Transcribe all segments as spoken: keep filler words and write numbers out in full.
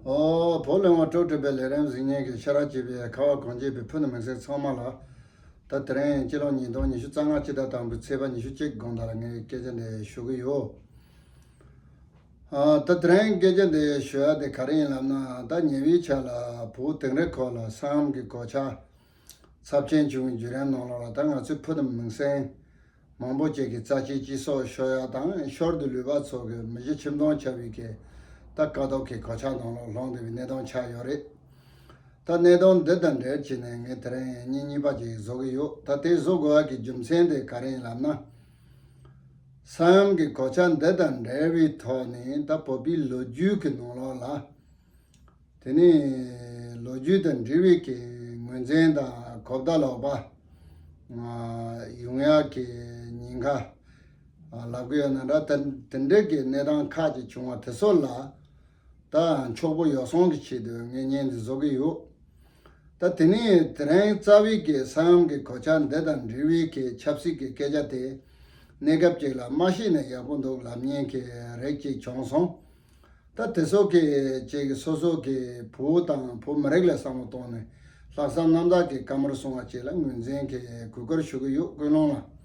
ཨོ། བོད་གླེང་བ་སྤྲོ་སྤྲུལ་པའི་ལས་རིམ་གཟིགས་མཁན་གྱི་ཤེས་རབ་ཆེ་བའི་ཁ་བ་གངས་ཅན་པའི་ཕུ་ནུ་མི་སེར་ཚང་མ་ལ། ད་དེ་རིང་སྤྱི་ལོ་ཉིས་སྟོང་ཉི་ཤུ་རྩ་ལྔ་ཕྱི་ཟླ་དང་པོའི་ཚེས་པ་ཉི་ཤུ་གཅིག་དགོང་དག་ལ་ངས་སྐད་ཆ་འདི་ཞུ་གི་ཡོད། ཨ། ད་དེ་རིང་སྐད་ཆ་འདི་ཞུ་ཡ་དེ་ག་རེ་ཡིན་ལབ་ན། ད་ཉེ་བའི་ཆར་ལ་བོད་དིང་རི་ཁུལ་ལ་ས་ཡོམ་གྱི་གོད་ཆག་ཚབས་ཆེན་བྱུང་བའི་བརྒྱུད་རིམ་ནང་ལོགས་ལ། ད་ང་ཚོའི་ཕུ་ནུ་མི་སེར་མང་པོ་ཅིག་གི་རྩ་ཆེའི་སྤྱི་ཚོགས་ཤོར་ཡ་དང་། ཞོར་དུ་ལུས་པ་ཚོ་གི་མི་གཞི་ཁྱིམ་སྟོང་ཆགས་པའི་གི་ད་དཀའ་སྡུག་གི་གོད་ཆག་ནང་ལོགས་ལྷུང་བསྡད་པའི་གནས་སྟངས་ཆགས་ཡོད་རེད། ད་གནས་སྟངས་འདི་དང་འབྲེལ་བྱས་ནས་ངས་དེ་རིང་བརྙན་གཉིས་པ་ཅིག་བཟོ་གི་ཡོད། ད་དེ་བཟོ་དགོས་པ་གི་རྒྱུ་མཚན་དེ་ག་རེ་ཡིན་ལབ་ན། ས་ཡོམ་གྱི་གོད་ཆག་འདི་དང་འབྲེལ་བའི་ཐོག་ནས། ད་བོད་པའི་ལོ་རྒྱུས་ཀྱི་ནང་ལོགས་ལ། དེ་ནས་ལོ་རྒྱུས་དང་འབྲེལ་བའི་གི་ངོས་འཛིན་དང་གོ་བརྡ་ལོག་པ་ཡོང་ཡག་གི་ཉེན་ཁ་ལབ་གི་ཡོད་ན་འདྲ། དེ་དེ་འདྲའི་གི་གནས་སྟངས་ཁག་ཅིག་བྱུང་བ་དེ་ཚོ་ལ། ད་ཕྱུག་པོ་ཡོ་བསྲང་གི་ཆེད་དུ་ངས་བརྙན་འདི་བཟོ་གི་ཡོད། ད་དེ་ནས་དེ་རིང་རྩ་བའི་གི་ས་ཡོམ་གྱི་གོད་ཆག་འདི་དང་འབྲེལ་བའི་གི་ཆབ་སྲིད་ཀྱི་སྐད་ཆ་དེ། གནས་སྐབས་ཅིག་ལ་མ་བཤད་ན་ཡག་པོ་འདུག་ལབ་མཁན་གྱི་རིགས་ཅིག་བྱུང་སོང་། ད་དེ་ཚོ་གི་ཅིག་གི་སོ་སོ་གི་བོད་དང་བོད་མི་རིགས་ལ་བསམ་བློ་གཏོང་ནས། ལྷག་བསམ་རྣམ་དག་གིས་བཀའ་མོལ་གསུང་བ་བཅས་ལ་ངོས་འཛིན་གྱི་གུས་བཀུར་ཞུ་གི་ཡོད། ཀུན་སློང་ལ།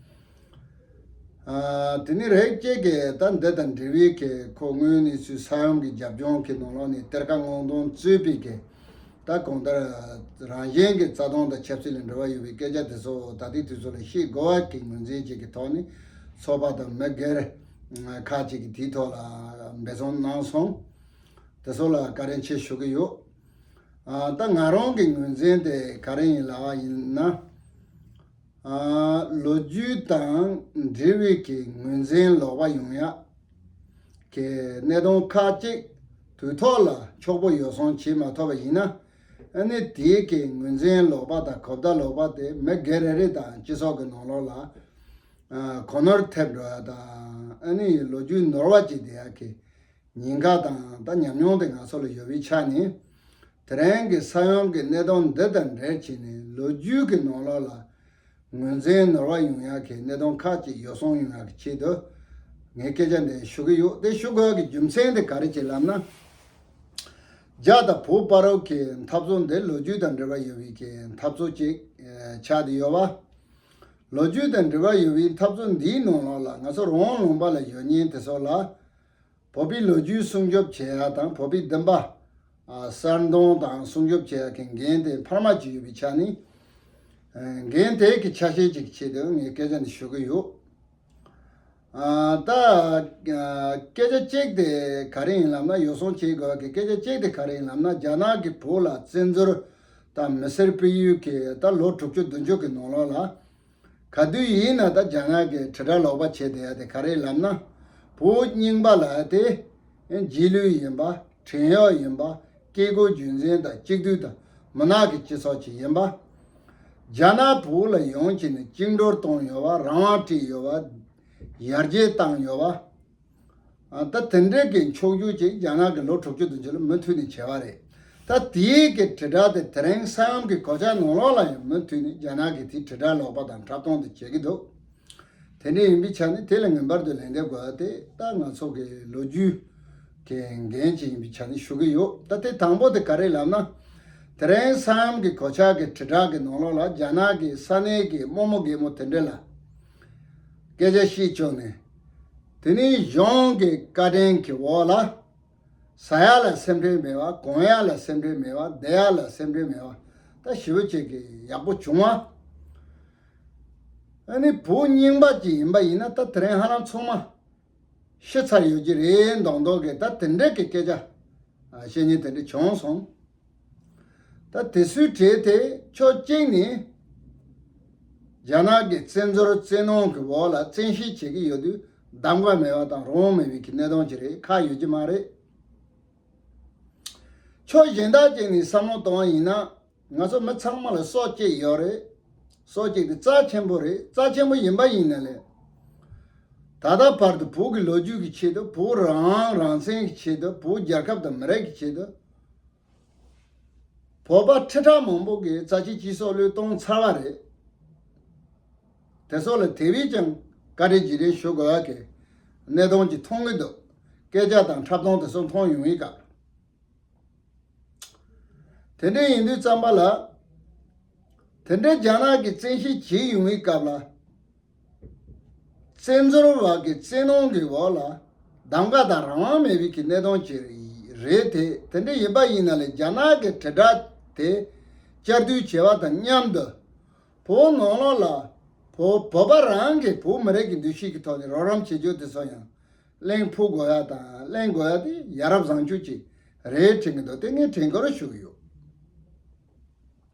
ཨ། དེ་ནི་རིགས་གཅིག་གིས་ད་འདི་དང་འབྲེལ་བའི་གི་ཁོ་དངོས་གནས་ཚུལ་ས་ཡོམ་གྱི་རྒྱབ་ལྗོངས་ཀྱི་ནང་ལོགས་ནས་གཏེར་ཁ་དངོས་དོན་རྩོད་པའི་གི། ད་གང་ལྟར་རང་གཞན་གྱི་རྩ་དོན་དང་ཆབ་སྲིད་ལ་འབྲེལ་བ་ཡོད་པའི་སྐད་ཆ་དེ་ཚོ་ད་ལྟའི་དུས་ཚོད་ལ་བཤད་དགོས་པ་གི་ངོས་འཛིན་ཅིག་གི་ཐོག་ནས། ཚོགས་པ་དང་མི་སྒེར་ཁག་ཅིག་གིས་དེའི་ཐོག་ལ་འབད་བརྩོན་གནང་སོང་། དེ་ཚོ་ལ་བཀའ་དྲིན་ཆེ་ཞུ་གི་ཡོད། ཨ། ད་ང་རང་གི་ངོས་འཛིན་དེ་ག་རེ་ཡིན་ལབ་པ་ཡིན་ན། ཨ། ལོ་རྒྱུས་དང་འབྲེལ་བའི་གི་ངོས་འཛིན་ལོག་པ་ཡོང་ཡག་གི་གནད་དོན་ཁག་ཅིག་དུས་ཐོག་ལ་ཕྱུག་པོ་ཡོ་བསྲང་བྱེད་མ་ཐུབ་པ་ཡིན་ན། ཨ་ནི་དེའི་གི་ངོས་འཛིན་ལོག་པ་དང་གོ་བརྡ་ལོག་པ་དེ་མི་སྒེར་རེ་རེ་དང་སྤྱི་ཚོགས་ཀྱི་ནང་ལོགས་ལ། ཨ། གོ་ནོར་ཐེབས་འགྲོ་ཡ་དང་། ཨ་ནི་ལོ་རྒྱུས་ནོར་བ་ཅིག་བསྡད་ཡ་གི་ཉེན་ཁ་དང་ད་ཉམས་མྱོང་དེ་ང་ཚོ་ལ་ཡོད་པའི་ཆ་ནས། དེ་རིང་གི་ས་ཡོམ་གྱི་གནད་དོན་འདི་དང་འབྲེལ་བྱས་ནས་ལོ་རྒྱུས་ཀྱི་ནང་ལོགས་ལ་ངོས་འཛིན་ནོར་བ་ཡོང་ཡག་གི་གནད་དོན་ཁག་ཅིག་ཡོ་བསྲང་ཡོང་ཡག་གི་ཆེད་དུ་ངས་སྐད་ཆ་འདི་ཞུ་གི་ཡོད། དེ་ཞུ་དགོས་ཡག་གི་རྒྱུ་མཚན་དེ་ག་རེ་ཅིག་ལབ་ན། རྒྱ་དང་བོད་བར་གྱི་འཐབ་རྩོད་འདི་ལོ་རྒྱུས་དང་འབྲེལ་བ་ཡོད་པའི་གི་འཐབ་རྩོད་ཅིག་ཆགས་བསྡད་ཡོད་པ། ལོ་རྒྱུས་དང་འབྲེལ་བ་ཡོད་པའི་འཐབ་རྩོད་འདིའི་ནང་ལོགས་ལ་ང་ཚོ་རང་ལུང་པ་ལ་ཡོད་མཁན་དེ་ཚོ་ལ། བོད་པའི་ལོ་རྒྱུས་སྲུང་སྐྱོབ་བྱེད་ཡ་དང་། བོད་པའི་བདེན་པ་གསལ་སྟོན་དང་སྲུང་སྐྱོབ་བྱེད་ཡ་གི་འགན་དེ་འཕར་མ་ཅིག་ཡོད་པའི་ཆ་ནས། འགན་དེ་གི་ཆ་ཤས་ཅིག་གི་ཆེད་དུ་ངས་སྐད་ཆ་འདི་ཞུ་གི་ཡོད། ད་སྐད་ཆ་གཅིག་དེ་ག་རེ་ཡིན་ལབ་ན། ཡོ་བསྲང་བྱེད་དགོས་ཀྱི་སྐད་ཆ་གཅིག་དེ་ག་རེ་ཡིན་ལབ་ན། རྒྱ་ནག་གིས་བོད་ལ་བཙན་འཛུལ་དང་མི་སེར་སྤེལ་ཡུལ་གྱི་ད་ལོ་དྲུག་ཅུ་བདུན་ཅུ་གི་ནང་ལོགས་ལ། ག་དུས་ཡིན་ན་ད་རྒྱ་ནག་གིས་དྲིལ་བསྒྲགས་ལོག་པ་བྱས་བསྡད་ཡ་དེ་ག་རེ་ལབ་ན། བོད་རྙིང་པ་ལབ་ཡ་དེ་རྗེས་ལུས་ཡིན་པ། བྲན་གཡོག་ཡིན་པ། བཀས་བཀོད་རྒྱུད་འཛིན་དང་གཅིག་སྡུད་དང་མུན་ནག་གི་སྤྱི་ཚོགས་ཅིག་ཡིན་པ། རྒྱ་ནག་བོད་ལ་ཡོང་བྱས་ནས་བཅིངས་འགྲོལ་བཏང་ཡོད་པ། རང་དབང་སྤྲད་ཡོད་པ། ཡར་རྒྱས་བཏང་ཡོད་པ། ཨ། ད་དེ་འདྲའི་གི་འཁྱོག་བརྗོད་ཅིག་རྒྱ་ནག་གི་ལོ་དྲུག་ཅུ་བདུན་ཅུ་ལ་མུ་མཐུད་ནས་བྱས་པ་རེད། ད་དེའི་གི་དྲིལ་བསྒྲགས་དེ་དེ་རིང་ས་ཡོམ་གི་གོད་ཆག་ནང་ལོགས་ལ་ཡང་མུ་མཐུད་ནས་རྒྱ་ནག་གིས་དེའི་དྲིལ་བསྒྲགས་ལོག་པ་དང་འཁྲབ་སྟོན་དེ་བྱེད་ཀྱི་འདུག་དེ་འདྲ་ཡིན་པའི་ཆ་ནས་དེ་ལ་ངེས་པར་དུ་ལན་འདེབས་དགོས་པ་དེ་ད་ང་ཚོ་གི་ལོ་རྒྱུས་ཀྱི་འགན་ཅིག་ཡིན་པའི་ཆ་ནས་ཞུ་གི་ཡོད། ད་དེ་དང་པོ་དེ་ག་རེ་ལབ་ན། དེ་རིང་ས་ཡོམ་གི་གོད་ཆག་གི་དྲིལ་བསྒྲགས་གི་ནང་ལོགས་ལ་རྒྱ་ནག་གི་ས་གནས་ཀྱི་རྨོ་མོ་རྒན་མོ་དེ་འདྲ་ལ་སྐད་ཆ་བཤད་བཅུག་ནས། དེ་ནས་གཞུང་གི་བཀའ་དྲིན་གྱི་འོག་ལ། ཟ་ཡ་ལ་སེམས་ཁྲལ་མེད་པ། གོན་ཡ་ལ་སེམས་ཁྲལ་མེད་པ། བསྡད་ཡ་ལ་སེམས་ཁྲལ་མེད་པ། ད་ཞེ་པོ་ཅིག་གི་ཡག་པོ་བྱུང་བ། ཨ་ནི་བོད་རྙིང་པ་ཅིག་ཡིན་པ་ཡིན་ན་ད་དེ་རིང་ཧ་ལམ་ཚང་མ་ཤི་ཚར་ཡོད་ཀྱི་རེད་མདོག་མདོག་གི་ད་དེ་འདྲ་གི་སྐད་ཆ་བཤད་མཁན་དེ་འདྲ་བྱུང་སོང་། ད་དེ་ཚོའི་གྲས་དེ་ཕྱོགས་གཅིག་ནས་རྒྱ་ནག་གི་བཙན་འཛུལ་བཙན་གནོན་གྱི་འོག་ལ་བཙན་ཤེད་བྱེད་ཀྱི་ཡོད་དུས་གདམ་ག་མེད་པ་དང་རང་དབང་མེད་པའི་གི་གནད་དོན་ཅིག་རེད། ཁག་ཡོད་ཀྱི་མ་རེད། ཕྱོགས་གཞན་དག་ཅིག་ནས་བསམ་བློ་གཏོང་བ་ཡིན་ན། ང་ཚོ་མི་ཚང་མ་ལ་སྲོག་གཅིག་ཡོད་རེད། སྲོག་གཅིག་དེ་རྩ་ཆེན་པོ་རེད། རྩ་ཆེན་པོ་ཡིན་པ་ཡིན་ན་ལས། ད་ལྟ་བར་དུ་བོད་ཀྱི་ལོ་རྒྱུས་ཀྱི་ཆེད་དུ། བོད་རང་དབང་རང་བཙན་གྱི་ཆེད་དུ། བོད་རྒྱལ་ཁབ་དང་མི་རིགས་ཀྱི་ཆེད་དུ། བོད་པ་ཁྲི་ཕྲག་མང་པོ་གིས་རྩ་ཆེའི་སྤྱི་ཚོགས་བློས་གཏོང་ཚར་བ་རེད། དེ་ཚོ་ལ་དེ་བས་ཀྱང་བཀའ་དྲིན་རྗེས་དྲན་ཞུ་དགོས་ཡག་གི་གནད་དོན་ཅིག་མཐོང་གི་འདུག་སྐད་ཆ་དང་འཁྲབ་སྟོན་དེ་ཚོ་མཐོང་ཡོང་གི་ག་དེ་འདྲ་ཡིན་དུས་ཙམ་པ་ལ། དེ་འདྲའི་རྒྱ་ནག་གིས་བཙན་ཤེད་བྱེད་ཡོང་བའི་སྐབས་ལ། བཙན་འཛུལ་བ་གི་བཙན་གནོན་གྱི་འོག་ལ་གདམ་ག་དང་རང་དབང་མེད་པའི་གི་གནད་དོན་ཅིག་རེད་དེ། དེ་འདྲ་ཡིན་པ་ཡིན་ན་ལས་རྒྱ་ནག་གི་དྲིལ་བསྒྲགས་དེ་བསྐྱར་ཟློས་བྱས་པ་དང་མཉམ་དུ། བོད་ནང་ལོགས་ལ་བོད་བོད་པ་རང་གི་བོད་མི་རིགས་ཀྱི་འདུ་ཤེས་ཀྱི་ཐོག་ནས་རོགས་རམ་བྱེད་རྒྱུ་དེ་ཚོ་ཡང་གླེང་ཕོད་དགོས་ཡ་དང་གླེང་དགོས་ཡ་དེ་ཡ་རབས་བཟང་སྤྱོད་ཅིག་རེད་དྲན་གྱི་འདུག་དེ་ངས་དྲན་དགོས་རེད་ཞུ་གི་ཡོད།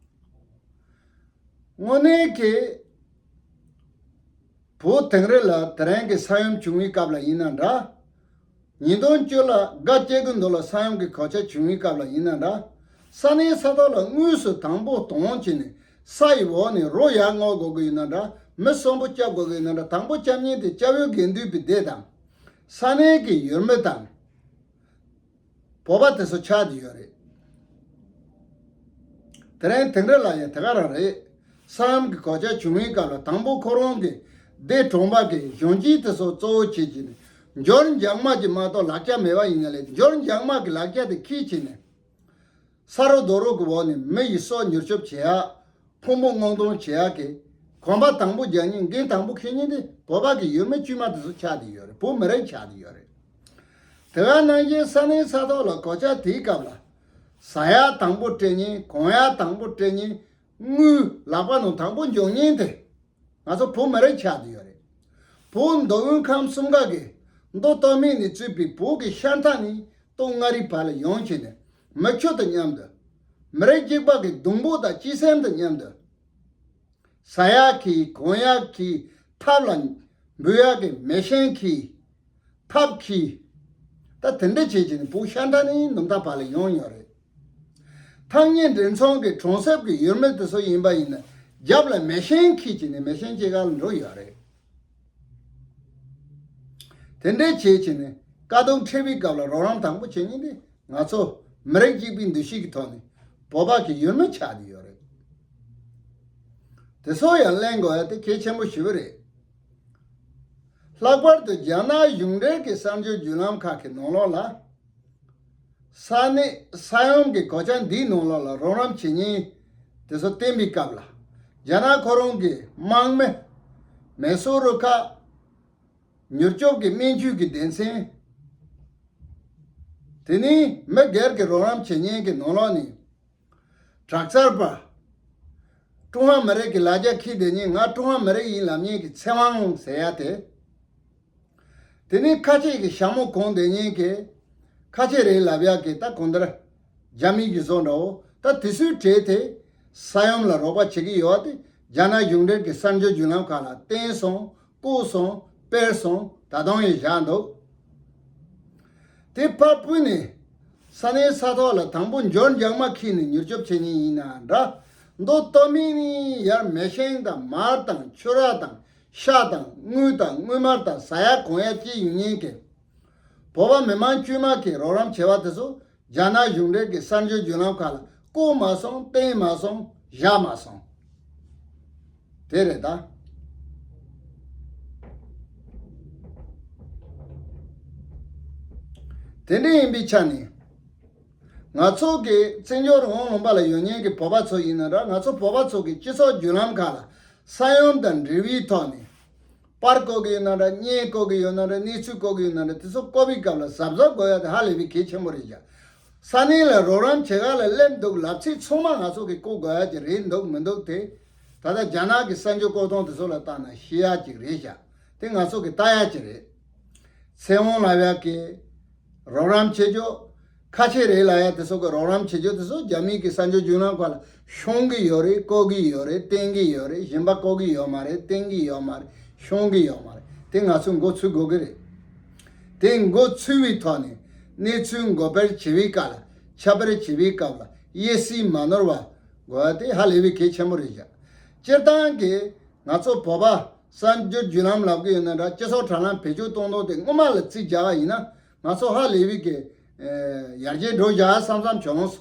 དངོས་གནས་ཀྱི་བོད་དེང་རབས་ལ་དེ་རིང་གི་ས་ཡོམ་བྱུང་བའི་སྐབས་ལ་ཡིན་ན་འདྲ། ཉིས་སྟོང་བཅུ་ལ་དགའ་སྐྱེ་གི་འདུག་ལ་ས་ཡོམ་གྱི་གོད་ཆག་བྱུང་བའི་སྐབས་ལ་ཡིན་ན་འདྲ། ས་གནས་ས་ཐོག་ལ་དངོས་སུ་དང་པོ་དོ་དགོང་བྱས་ནས་ས་ཡི་འོག་ནས་རོ་ཡར་སྔོག་དགོས་ཀྱི་ཡིན་ན་འདྲ། མི་གསོན་པོ་བསྐྱབ་དགོས་ཀྱི་ཡིན་ན་འདྲ། དང་པོ་བསྐྱབ་མཁན་དེ་སྐྱབས་ཡུལ་དགེ་འདུན་པའི་སྡེ་དང་། ས་གནས་ཀྱི་ཡུལ་མི་དང་། བོད་པ་དེ་ཚོ་ཆགས་བསྡད་ཡོད་རེད། དེ་རིང་དེང་རབས་ལ་ཡང་དེ་ག་རང་རེད། ས་ཡོམ་གྱི་གོད་ཆག་བྱུང་བའི་སྐབས་ལ་དང་པོ་ཁོ་རང་གི་སྡེ་གྲོང་པ་གི་གཞོན་སྐྱེས་དེ་ཚོ་གཙོ་བོ་བྱེད་ཀྱི་ནས་འབྱོར་འགྱངས་མ་ཅིག་མ་གཏོགས་ལག་ཆ་མེད་པ་ཡིན་ན་ལས། འབྱོར་འགྱངས་མ་གི་ལག་ཆ་དེ་ཁྱེར་བྱས་ནས་ས་རོ་རྡོ་རོ་གི་འོག་ནས་མི་ཡི་སྲོག་མྱུར་སྐྱོབ་བྱེད་ཡ། ཕུང་པོ་སྔོག་འདོན་བྱེད་ཡག་གི་གོམ་པ་དང་པོ་རྒྱག་མཁན་འགན་དང་པོ་འཁྱེར་མཁན་དེ་བོད་པ་གི་ཡུལ་མི་དཀྱུས་མ་དེ་ཚོ་ཆགས་བསྡད་ཡོད་རེད། བོད་མི་རིགས་ཆགས་བསྡད་ཡོད་རེད། དེ་ག་ནང་བཞིན་ས་གནས་ས་ཐོག་ལ་གོད་ཆག་དེའི་སྐབས་ལ་ཟ་ཡག་དང་པོ་སྤྲད་མཁན། གོན་ཡག་དང་པོ་སྤྲད་མཁན། དངུལ་ལག་པ་ནང་དང་པོ་འཇོག་མཁན་དེ་ང་ཚོ་བོད་མི་རིགས་ཆགས་བསྡད་ཡོད་རེད། བོད་མདོ་དབུས་ཁམས་གསུམ་ཀ་གི་མདོ་སྟོད་སྨད་ནས་བཙུགས་པའི་བོད་ཀྱི་ཤར་མཐའ་ནས་སྟོད་མངའ་རིས་བར་ལ་ཡོང་བྱས་ནས་མི་ཁྱོད་དང་མཉམ་དུ། མི་རིགས་གཅིག་པ་གི་གདུང་འབོད་དང་གཅེས་སེམས་དང་མཉམ་དུ། ཟ་ཡག་གི། གོན་ཡག་གི། ཐབ་ལ་འབུད་ཡག་གི་མེ་ཤིང་གི། ཐབ་གི། ད་དེ་འདྲ་བྱས་བྱས་ནས་བོད་ཤར་མཐའ་ནས་ནུབ་མཐའ་བར་ལ་ཡོང་ཡོད་རེད། ཐང་རྙེད་མགྲིན་ཚང་གི་གྲོང་གསེབ་ཀྱི་ཡུལ་མི་དེ་ཚོ་ཡིན་པ་ཡིན་ན་རྒྱབ་ལ་མེ་ཤིང་འཁྱེར་བྱས་ནས་མེ་ཤིང་སྐྱེལ་ག་ལ་འགྲོ་ཡོད་རེད། དེ་འདྲ་བྱས་བྱས་ནས་དཀའ་སྡུག་འཕྲད་པའི་སྐབས་ལ་རོགས་རམ་དང་པོ་བྱེད་མཁན་དེ་ང་ཚོ་མི་རིགས་གཅིག་པའི་འདུ་ཤེས་ཀྱི་ཐོག་ནས་བོད་པ་གི་ཡུལ་མི་ཆགས་བསྡད་ཡོད་རེད། དེ་ཚོ་ཡང་གླེང་དགོས་ཡ་དེ་གལ་ཆེན་པོ་ཞེ་པོ་རེད། ལྷག་པར་དུ་རྒྱ་ནག་གཞུང་འབྲེལ་གྱི་གསར་འགྱུར་བརྒྱུད་ལམ་ཁག་གི་ནང་ལོགས་ལ། ས་གནས་ས་ཡོམ་གྱི་གོད་ཆག་འདིའི་ནང་ལོགས་ལ་རོགས་རམ་བྱེད་མཁན་དེ་ཚོ་བསྟན་པའི་སྐབས་ལ། རྒྱ་ནག་ཁོ་རང་གི་དམག་མི། མེ་གསོད་རུ་ཁག་མྱུར་སྐྱོབ་ཀྱི་སྨན་བཅོས་ཀྱི་སྡེ་ཚན། དེ་ནས་མི་སྒེར་གྱི་རོགས་རམ་བྱེད་མཁན་གྱི་ནང་ལོགས་ནས། དྲག་རྩལ་པ། ཀྲུང་ཧྭ་མི་རིགས་ཀྱི་ལ་རྒྱ་འཁྱེར་བསྡད་མཁན། ང་ཀྲུང་ཧྭ་མི་རིགས་ཡིན་ལབ་མཁན་གྱི་ཚེ་དབང་ཟེར་ཡ་དེ། དེ་ནས་ཁ་ཆེ་གི་ཞྭ་མོ་གོན་བསྡད་མཁན་གྱི། ཁ་ཆེ་རེད་ལབ་ཡ་གི་ད་གང་ལྟར་རྒྱ་མི་གི་བཟོ་འདྲ་བོ། ད་དེ་ཚོའི་གྲས་དེ་ས་ཡོམ་ལ་རོགས་པ་བྱེད་ཀྱི་ཡོད་པ་དེ་རྒྱ་ནག་གཞུང་འབྲེལ་གྱི་གསར་འགྱུར་བརྒྱུད་ལམ་ཁག་ལ་བསྟན་སོང་། བཀོད་སོང་། སྤེལ་སོང་། ད་དུང་ཡང་བཞག་འདུག་དེ་ཕར་ཕུད་ནས་ས་གནས་ས་ཐོག་ལ་དང་པོ་འབྱོར་འགྱངས་མ་འཁྱེར་ནས་མྱུར་སྐྱོབ་བྱེད་མཁན་ཡིན་ན་འདྲ། མདོ་སྟོད་སྨད་ནས་ཡར་མེ་ཤིང་དང་མར་དང་ཕྱུ་ར་དང་ཤ་དང་དངུལ་དང་དངུལ་སྨར་དང་ཟ་ཡ་གོན་ཡ་སྐྱེལ་ཡོང་མཁན་གྱི་བོད་པ་མི་མང་དཀྱུས་མ་གིས་རོགས་རམ་བྱས་པ་དེ་ཚོ་རྒྱ་ནག་གཞུང་འབྲེལ་གྱི་གསར་འགྱུར་བརྒྱུད་ལམ་ཁག་ལ་བཀོད་མ་སོང་། བསྟན་མ་སོང་། བཞག་མ་སོང་། དེ་རེད་ད། དེ་འདྲ་ཡིན་པའི་ཆ་ནས། ང་ཚོ་གི་བཙན་བྱོལ་རང་དབང་ལུང་པ་ལ་ཡོད་མཁན་གྱི་བོད་པ་ཚོ་ཡིན་ན་འདྲ། ང་ཚོ་བོད་པ་ཚོ་གི་སྤྱི་ཚོགས་བརྒྱུད་ལམ་ཁག་ལ་ས་ཡོམ་དང་འབྲེལ་བའི་ཐོག་ནས་པར་བཀོད་ཀྱི་ཡོད་ན་འདྲ། བརྙན་བཀོད་ཀྱི་ཡོད་ན་འདྲ། གནས་ཚུལ་བཀོད་ཀྱི་ཡོད་ན་འདྲ། དེ་ཚོ་བཀོད་པའི་སྐབས་ལ་གཟབ་གཟབ་དགོས་ཡ་དེ་ཧ་ལས་པའི་གལ་ཆེན་པོ་རེད་བཞག་ས་གནས་ལ་རོགས་རམ་བྱེད་ག་ལ་སླེབས་འདུག་ལབ་ཚེ་ཚང་མ་ང་ཚོ་གི་བཀོད་དགོས་ཡ་ཅིག་རེད་འདུག་མི་འདུག་དེ་ད་ལྟ་རྒྱ་ནག་གི་གསར་འགྱུར་བཀོད་སྟངས་དེ་ཚོ་ལ་བལྟས་ན་ཤེས་ཡ་ཅིག་རེད་བཞག་དེ་ང་ཚོ་གི་ལྟ་ཡ་ཅིག་རེད། ཚེ་དབང་ལབ་ཡ་གི་རོགས་རམ་བྱེད་རྒྱུ། ཁ་ཆེ་རེད་ལབ་ཡ་དེ་ཚོ་གི་རོགས་རམ་བྱེད་རྒྱུ་དེ་ཚོ་རྒྱ་མིའི་གི་གསར་འགྱུར་བརྒྱུད་ལམ་ཁག་ལ་ཤོང་གི་ཡོད་རེད། བཀོད་ཀྱི་ཡོད་རེད། བསྟན་གྱི་ཡོད་རེད། གཞན་པ་བཀོད་ཀྱི་ཡོད་མ་རེད། བསྟན་གྱི་ཡོད་མ་རེད། ཤོང་གི་ཡོད་མ་རེད། དེ་ང་ཚོས་མགོ་ཚོས་དགོས་ཀྱི་རེད། དེ་མགོ་ཚོས་པའི་ཐོག་ནས་གནས་ཚུལ་འགོད་སྤེལ་བྱེད་པའི་སྐབས་ལ། ཁྱབ་སྤེལ་བྱེད་པའི་སྐབས་ལ་གཡས་གཟིགས་མ་ནོར་བ་དགོས་པ་དེ་ཧ་ལས་པའི་གལ་ཆེན་པོ་རེད་བཞག་སྤྱིར་བཏང་གི་ང་ཚོ་བོད་པ་གསར་འགྱུར་བརྒྱུད་ལམ་ལབ་ཀྱི་ཡོད་ན་འདྲ། སྤྱི་ཚོགས་དྲ་ལམ་བེད་སྤྱོད་གཏོང་སྟངས་དེ་སྔོན་མ་ལ་རྩིས་རྒྱག་པ་ཡིན་ན་ང་ཚོ་ཧ་ལས་པའི་གི་ཡར་རྒྱས་འགྲོ་བཞག་བསམ་བསམ་བྱུང་།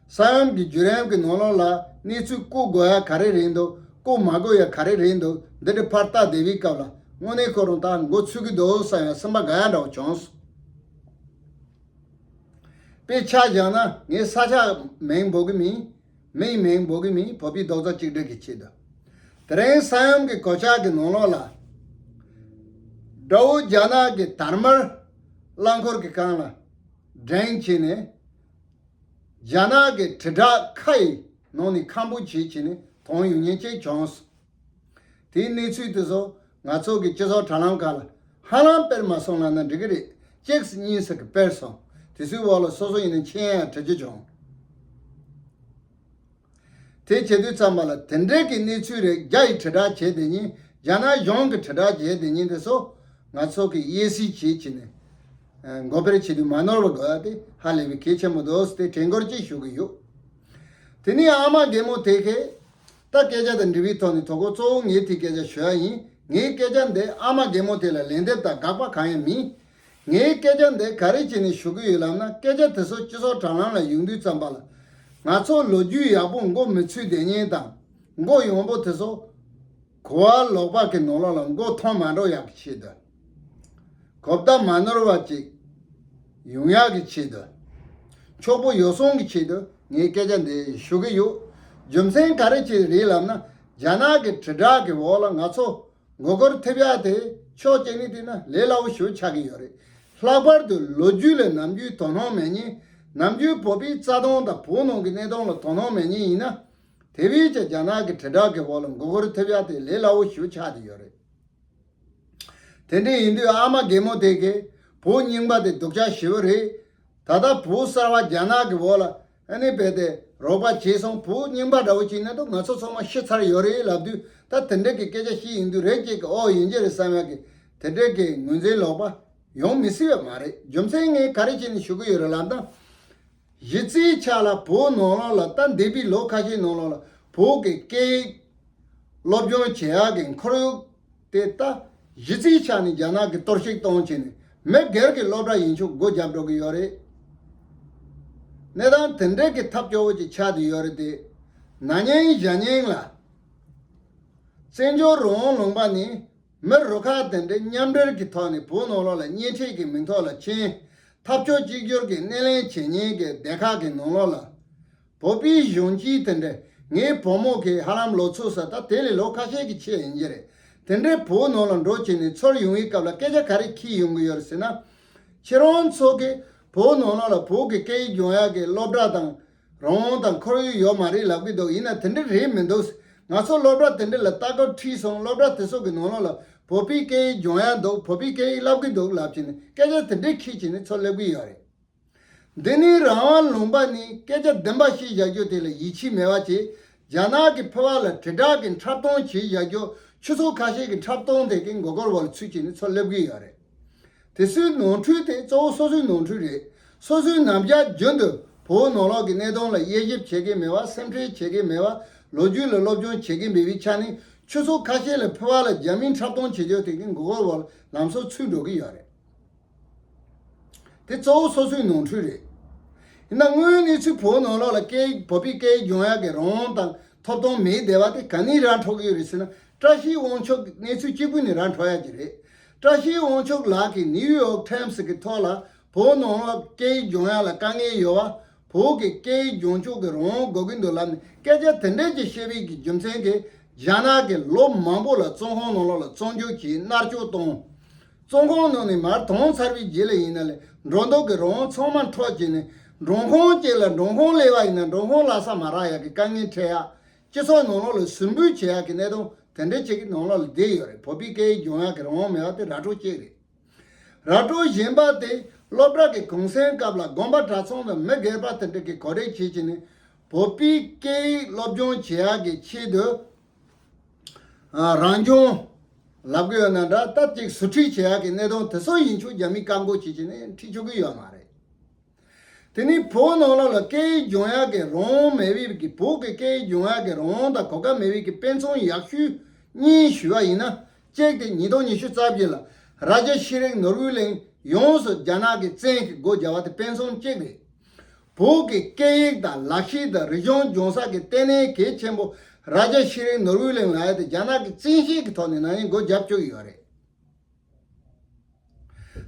ས་ཡོམ་གྱི་བརྒྱུད་རིམ་གྱི་ནང་ལོགས་ལ་གནས་ཚུལ་བཀོད་དགོས་ཡ་ག་རེ་རེད་འདུག་བཀོད་མ་དགོས་ཡ་ག་རེ་རེད་འདུག་འདི་འདྲ་ཕར་ལྟ་བསྡད་པའི་སྐབས་ལ་དངོས་གནས་ཁོ་རང་ད་མགོ་ཚོས་ཀྱི་འདུག་བསམ་ཡ་སེམས་པ་དགའ་ཡ་འདྲ་བོ་བྱུང་། དཔེ་ཆ་བཞག་ན་ངས་ས་ཆ་མིང་འབོད་གི་མིན། མིའི་མིང་འབོད་གི་མིན། བོད་པའི་རྡོག་རྩ་གཅིག་སྒྲིལ་གྱི་ཆེད་དུ། དེ་རིང་ས་ཡོམ་གྱི་གོད་ཆག་གི་ནང་ལོགས་ལ། དགྲ་བོ་རྒྱ་ནག་གི་དར་དམར་རླངས་འཁོར་གྱི་སྒང་ལ་འགྲེང་བྱས་ནས། རྒྱ་ནག་གི་དྲིལ་བསྒྲགས་ཁ་ཡི་ནང་ནས་ཁམ་བུ་བྱེད་བྱས་ནས་དོན་ཡོད་མཁན་ཅིག་བྱུང་སོང་། དེའི་གནས་ཚུལ་དེ་ཚོ་ང་ཚོ་གི་སྤྱི་ཚོགས་དྲ་ལམ་ཁག་ལ་ཧ་ལམ་སྤེལ་མ་སོང་ལབ་ན་འགྲིག་གི་རེད། གཅིག་གཉིས་ཟེར་གི་སྤེལ་སོང་། དེ་ཚོའི་འོག་ལ་སོ་སོ་ཡིན་ན་མཆན་ཡང་བྲི་རྒྱུ་བྱུང་། དེ་བྱེད་དུས་ཙམ་པ་ལ་དེ་འདྲའི་གི་གནས་ཚུལ་རེད། རྒྱ་ཡི་དྲིལ་བསྒྲགས་བྱས་དེ་ཉིན། རྒྱ་ནག་གཞུང་གི་དྲིལ་བསྒྲགས་བྱས་དེ་ཉིན་དེ་ཚོ་ང་ཚོ་གི་དབྱེ་གསེས་བྱེད་བྱས་ནས། ཨ། འགོ་སྤེལ་བྱེད་དུས་མ་ནོར་བ་དགོས་པ་དེ་ཧ་ལས་པའི་གལ་ཆེན་པོ་འདུག་ཟེར་ཏེ་དྲན་སྐུལ་ཅིག་ཞུ་གི་ཡོད། དེ་ནས་ཨ་མ་རྒན་མོ་དེ་གས་ད་སྐད་ཆ་དང་འབྲེལ་བའི་ཐོག་ནས་དོ་ཁུར་གཙོ་བོ་ངས་དེ་སྐད་ཆ་ཞུ་ཡ་ཡིན། ངའི་སྐད་ཆ་འདི་ཨ་མ་རྒན་མོ་དེ་ལ་ལན་འདེབས་དང་དགག་པ་གང་ཡང་མིན། ངའི་སྐད་ཆ་འདི་ག་རེ་བྱས་ནས་ཞུ་གི་ཡོད་ལབ་ན། སྐད་ཆ་དེ་ཚོ་སྤྱི་ཚོགས་དྲ་ལམ་ལ་ཡོང་དུས་ཙམ་པ་ལ། ང་ཚོ་ལོ་རྒྱུས་ཡག་པོ་མགོ་མི་ཚོད་བསྡད་མཁན་དང་། མགོ་ཡངས་པོ་དེ་ཚོ་གོ་བ་ལོག་པ་གི་ནང་ལོགས་ལ་མགོ་འཐོམ་མ་འགྲོ་ཡག་གི་ཆེད་དུ། གོ་བརྡ་མ་ནོར་བ་ཅིག་ཡོང་ཡག་གི་ཆེད་དུ། ཕྱུག་པོ་ཡོ་བསྲང་གི་ཆེད་དུ་ངས་སྐད་ཆ་འདི་ཞུ་གི་ཡོད། རྒྱུ་མཚན་ག་རེ་ཅིག་རེད་ལབ་ན། རྒྱ་ནག་གི་དྲིལ་བསྒྲགས་ཀྱི་འོག་ལ་ང་ཚོ་མགོ་སྐོར་ཐེབས་ཡག་དེ་ཕྱོགས་གཅིག་ནས་བལྟས་ན་ལས་སླ་བོ་ཞིག་ཆགས་ཀྱི་ཡོད་རེད། ལྷག་པར་དུ་ལོ་རྒྱུས་ལ་ནམ་རྒྱུན་དོ་སྣང་མེད་མཁན། ནམ་རྒྱུན་བོད་པའི་རྩ་དོན་དང་བོད་ནང་གི་གནད་དོན་ལ་དོ་སྣང་མེད་མཁན་ཡིན་ན། དེ་བས་ཀྱང་རྒྱ་ནག་གི་དྲིལ་བསྒྲགས་ཀྱི་འོག་ལ་མགོ་སྐོར་ཐེབས་ཡག་དེ་ལས་སླ་བོ་ཞིག་ཆགས་བསྡད་ཡོད་རེད། དེ་འདྲ་ཡིན་དུས་ཨ་མ་རྒན་མོ་དེ་གས་བོད་རྙིང་པ་དེ་སྡུག་ཅག་ཞེ་པོ་རེད། ད་ལྟ་བོད་གསར་པ་རྒྱ་ནག་གི་འོག་ལ་ཨ་ནི་རྦད་དེ་རོགས་པ་བྱས་སོང་། བོད་རྙིང་པ་འདྲ་བོ་ཅིག་ན་འདུག་ང་ཚོ་ཚང་མ་ཤི་ཚར་ཡོད་རེད་ལབ་དུས། ད་དེ་འདྲ་གི་སྐད་ཆ་ཞིག་ཡིན་དུས་རེད། ཅིག་གི་ཨོ་ཡིན་གྱི་རེད་བསམ་ཡག་གི་དེ་འདྲ་གི་ངོས་འཛིན་ལོག་པ་ཡོང་མི་སྲིད་པ་མ་རེད། རྒྱུ་མཚན་ངས་ག་རེ་བྱས་ནས་ཞུ་གི་ཡོད་རེད་ལབ་ན། གཞི་རྩའི་ཆ་ལ་བོད་ནང་ལོགས་ལ་ད་འདས་པའི་ལོ་ཁ་ཤས་ནང་ལོགས་ལ་བོད་ཀྱི་སྐད་ཡིག་སློབ་སྦྱོང་བྱེད་ཡག་གི་ཁོར་ཡུག་དེ་ད་གཞི་རྩའི་ཆ་ནས་རྒྱ་ནག་གིས་གཏོར་བཤིག་གཏོང་བྱས་ནས་མི་སྒེར་གྱི་སློབ་གྲྭ་ཡིན་ཆོག་སྒོ་བརྒྱབ་འགྲོ་གི་ཡོད་རེད། གནས་སྟངས་དེ་འདྲ་གི་ཐབས་སྐྱོ་བོ་ཅིག་ཆགས་བསྡད་ཡོད་རེད་དེ། ན་ནིང་གཞེས་ནིང་ལ་བཙན་བྱོལ་རང་དབང་ལུང་པ་ནས་མི་རུ་ཁག་དེ་འདྲ་མཉམ་འབྲེལ་གྱི་ཐོག་ནས་བོད་ནང་ལོགས་ལ་གཉེན་འཕྲད་ཀྱི་མིང་ཐོག་ལ་ཕྱིན། འཐབ་ཕྱོགས་གཅིག་གྱུར་གྱི་སྣེ་ལེན་བྱེད་མཁན་གྱི་སྡེ་ཁག་གི་ནང་ལོགས་ལ། བོད་པའི་གཞོན་སྐྱེས་དེ་འདྲ། ངའི་བུ་མོ་གི་ཧ་ལམ་ལོ་ཚོད་ས་ད་དེ་ལས་ལོ་ཁ་ཤས་ཀྱི་ཆེད་ཡིན་གྱི་རེད། དེ་འདྲའི་བོད་ནང་ལ་འགྲོ་བྱས་ནས་ཚུར་ཡོང་བའི་སྐབས་ལ་སྐད་ཆ་ག་རེ་འཁྱེར་ཡོང་གི་ཡོད་རེད་ཟེར་ན། ཁྱེད་རང་ཚོ་གིས་བོད་ནང་ལོགས་ལ་བོད་ཀྱི་སྐད་ཡིག་སྦྱོང་ཡག་གི་སློབ་གྲྭ་དང་རང་དབང་དང་ཁོར་ཡུག་ཡོད་མ་རེད་ལབ་ཀྱི་འདུག་ཡིན་ན་དེ་འདྲ་རེད་མི་འདུག་ང་ཚོ་སློབ་གྲྭ་དེ་འདྲ་ལ་ལྟ་སྐབས་ཁྲིད་སོང་། སློབ་གྲྭ་དེ་ཚོ་གི་ནང་ལོགས་ལ་བོད་པའི་སྐད་ཡིག་སྦྱོང་ཡག་འདུག་བོད་པའི་སྐད་ཡིག་བསླབ་ཀྱི་འདུག་ལབ་བྱས་ནས་སྐད་ཆ་དེ་འདྲ་འཁྱེར་བྱས་ནས་ཚུར་སླེབས་ཀྱི་ཡོད་རེད། འདི་ནི་རང་དབང་ལུང་པ་ནས་སྐད་ཆ་བདེན་པ་བཤད་བཞག་རྒྱུ་དེ་ལ་ཡིད་ཆེས་མེད་པ་བྱས། རྒྱ་ནག་གི་ཕུ་བ་ལ་དྲིལ་བསྒྲགས་ཀྱི་འཁྲབ་སྟོན་བྱས་བཞག་རྒྱུ། ཆུ་ཚོད་ཁ་ཤས་ཀྱི་འཁྲབ་སྟོན་དེ་གའི་མགོ་སྐོར་བ་ལ་ཚུད་བྱས་ནས་ཚུར་སླེབས་ཀྱི་ཡོད་རེད། དེ་ཚོའི་ནོར་འཁྲུལ་དེ་གཙོ་བོ་སོ་སོའི་ནོར་འཁྲུལ་རེད། སོ་སོའི་ནམ་ཞག་རྒྱུན་དུ་བོད་ནང་ལོགས་ཀྱི་གནད་དོན་ལ་དབྱེ་ཞིབ་བྱེད་ཀྱི་མེད་པ། སེམས་ཁྲལ་བྱེད་ཀྱི་མེད་པ། ལོ་རྒྱུས་ལ་སློབ་སྦྱོང་བྱེད་ཀྱི་མེད་པའི་ཆ་ནས་ཆུ་ཚོད་ཁ་ཤས་ལ་ཕུ་བ་ལ་རྒྱ་མིའི་འཁྲབ་སྟོན་བྱེད་རྒྱུ་དེ་གའི་མགོ་སྐོར་བ་ལ་ལམ་སང་ཚུད་འགྲོ་གི་ཡོད་རེད། དེ་གཙོ་བོ་སོ་སོའི་ནོར་འཁྲུལ་རེད། ཡིན་ན་དངོས་ཡོད་གནས་ཚུལ་བོད་ནང་ལོགས་ལ་སྐད་ཡིག་བོད་པའི་སྐད་ཡིག་སྦྱོང་ཡག་གི་རང་དབང་དང་ཐོབ་ཐང་མེད་བསྡད་པ་དེ་ག་ནས་ར་འཕྲོད་ཀྱི་ཡོད་རེད་ཟེར་ན། བཀྲ་ཤིས་དབང་ཕྱུག་གི་གནས་ཚུལ་གཅིག་པུ་ནས་ར་འཕྲོད་ཡག་གི་རེད། བཀྲ་ཤིས་དབང་ཕྱུག་ལགས་ཀྱིས་ནིའུ་ཡོག་ཊའིམ་སི་གི་ཐོག་ལ་བོད་ནང་ལོགས་སྐད་ཡིག་སྦྱོང་ཡག་ལ་དཀའ་ངལ་ཡོད་པ། བོད་ཀྱི་སྐད་ཡིག་སྦྱོང་ཕྱོགས་ཀྱི་རང་དབང་དགོས་ཀྱི་འདུག་ལབ་ནས་སྐད་ཆ་དེ་འདྲས་ཀྱི་བཤད་པའི་གི་རྒྱུ་མཚན་གྱིས་རྒྱ་ནག་གིས་ལོ་མང་པོ་ལ་བཙོན་ཁང་ནང་ལོགས་ལ་བཙོན་འཇུག་གིས་མནར་གཅོད་བཏང་། བཙོན་ཁང་ནང་ནས་མར་ཐོན་ཚར་བའི་རྗེས་ལ་ཡིན་ན་ལས་འགྲོ་འདུག་གི་རང་དབང་ཚང་མ་འཕྲོག་བྱས་ནས། མགྲོན་ཁང་གཅིག་ལ་མགྲོན་ཁང་སླེབས་པ་ཡིན་ན་མགྲོན་ཁང་ལྷ་ས་མ་རག་ཡག་གི་དཀའ་ངལ་འཕྲད་ཡག་སྤྱི་ཚོགས་ནང་ལོགས་ལ་ཟུར་འབུད་བྱེད་ཡག་གི་གནད་དོན་དེ་འདྲས་ཅིག་གི་ནང་ལོགས་ལ་བསྡད་ཡོད་རེད། བོད་པའི་སྐད་ཡིག་སྦྱོང་ཡག་གི་རང་དབང་མེད་པ་དེ་ར་འཕྲོད་གཅིག་རེད། ར་འཕྲོད་གཞན་པ་དེ་སློབ་གྲྭ་གི་གུང་སེང་སྐབས་ལ་དགོན་པ་གྲྭ་ཚང་དང་མི་སྒེར་པ་དེ་འདྲ་གི་གོ་སྒྲིག་བྱེད་བྱས་ནས་བོད་པའི་སྐད་ཡིག་སློབ་སྦྱོང་བྱེད་ཡག་གི་ཆེད་དུ། ཨ། རང་སྦྱོང་ལབ་གི་ཡོད་ན་འདྲ། ད་ཅིག་ཟུར་ཁྲིད་བྱེད་ཡག་གི་གནད་དོན་དེ་ཚོ་ཡིན་ཆོག་རྒྱ་མིས་བཀག་འགོག་བྱེད་བྱས་ནས་ཁྲིད་ཆོག་གི་ཡོད་མ་རེད། དེ་ནས་བོད་ནང་ལོགས་ལ་སྐད་ཡིག་སྦྱོང་ཡག་གི་རང་དབང་མེད་པའི་གི་བོད་ཀྱི་སྐད་ཡིག་སྦྱོང་ཡག་གི་རང་དབང་དང་གོ་སྐབས་མེད་པའི་གི་དཔེ་མཚོན་ཡག་ཤོས་གཉིས་ཞུ་བ་ཡིན་ན། གཅིག་དེ་ཉིས་སྟོང་ཉི་ཤུ་རྩ་བརྒྱད་ལ་རཱ་ཇ་ཤི་རིང་ནོར་བུའི་གླིང་ཡོངས་སུ་རྒྱ་ནག་གིས་བཙན་གྱིས་སྒོ་བརྒྱབ་པ་དེ་དཔེ་མཚོན་གཅིག་རེད། བོད་ཀྱི་སྐད་ཡིག་དང་ལག་ཤེས་དང་རིག་གཞུང་སྦྱོང་ས་ཀྱི་ལྟེ་གནས་གལ་ཆེན་པོ་རཱ་ཇ་ཤི་རིང་ནོར་བུའི་གླིང་ལབ་ཡག་དེ་རྒྱ་ནག་གིས་བཙན་ཤེད་ཀྱི་ཐོག་ནས་ན་ནིང་སྒོ་བརྒྱབ་བཅུག་གི་ཡོད་རེད།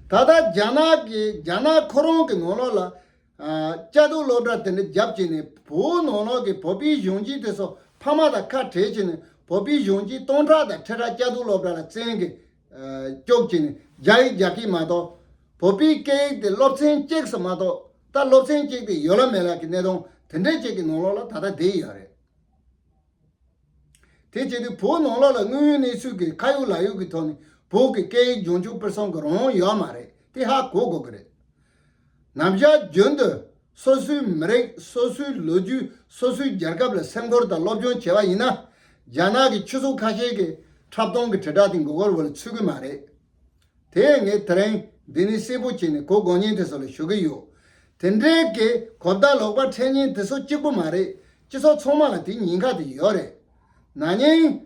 ད་ལྟ་རྒྱ་ནག་གིས་རྒྱ་ནག་ཁོ་རང་གི་ནང་ལོགས་ལ་ ཨ། བཅའ་སྡོད་སློབ་གྲྭ་དེ་འདྲ་བརྒྱབ་བྱས་ནས་བོད་ནང་ལོགས་ཀྱི་བོད་པའི་གཞོན་སྐྱེས་དེ་ཚོ་ཕ་མ་དང་ཁ་བྲལ་བྱས་ནས་བོད་པའི་གཞོན་སྐྱེས་སྟོང་ཕྲག་དང་ཁྲི་ཕྲག་བཅའ་སྡོད་སློབ་གྲྭ་ལ་བཙན་གྱིས་ཨ་བཅུག་བྱས་ནས་རྒྱ་ཡིག་རྒྱག་གི་མ་གཏོགས། བོད་པའི་སྐད་ཡིག་དེ་སློབ་ཚན་གཅིག་ཙམ་མ་གཏོགས། ད་སློབ་ཚན་གཅིག་དེ་ཡོད་ལ་མེད་ལ་གི་གནས་སྟངས་དེ་འདྲའི་གཅིག་གི་ནང་ལོགས་ལ་ད་ལྟ་བསྡད་ཡོད་རེད། དེ་བྱེད་དུས་བོད་ནང་ལོགས་ལ་དངོས་ཡོད་གནས་ཚུལ་གྱི་ཁ་ཡོད་ལག་ཡོད་ཀྱི་ཐོག་ནས་བོད་ཀྱི་སྐད་ཡིག་སྦྱོང་སྤྱོད་སྤེལ་གསུམ་གྱི་རང་དབང་ཡོད་མ་རེད། དེ་ཧ་གོ་དགོས་ཀྱི་རེད། ནམ་ཞག་རྒྱུན་དུ་སོ་སོའི་མི་རིགས། སོ་སོའི་ལོ་རྒྱུས། སོ་སོའི་རྒྱལ་ཁབ་ལ་སེམས་ཁུར་དང་སློབ་སྦྱོང་བྱས་པ་ཡིན་ན། རྒྱ་ནག་གི་ཆོས་ཚོགས་ཁ་ཤས་ཀྱི་འཁྲབ་སྟོན་གྱི་དྲིལ་བསྒྲགས་དེ་མགོ་སྐོར་བ་ལ་ཚུད་ཀྱི་མ་རེད། དེ་ངས་དེ་རིང་འདི་ནས་གསལ་པོ་བྱས་ནས་གོ་དགོས་མཁན་དེ་ཚོ་ལ་ཞུ་གི་ཡོད། དེ་འདྲའི་གི་གོ་བརྡ་ལོག་པ་འཕྲད་མཁན་དེ་ཚོ་གཅིག་པུ་མ་རེད། སྤྱི་ཚོགས་ཚང་མ་ལ་དེའི་ཉེན་ཁ་དེ་ཡོད་རེད། ན་ནིང་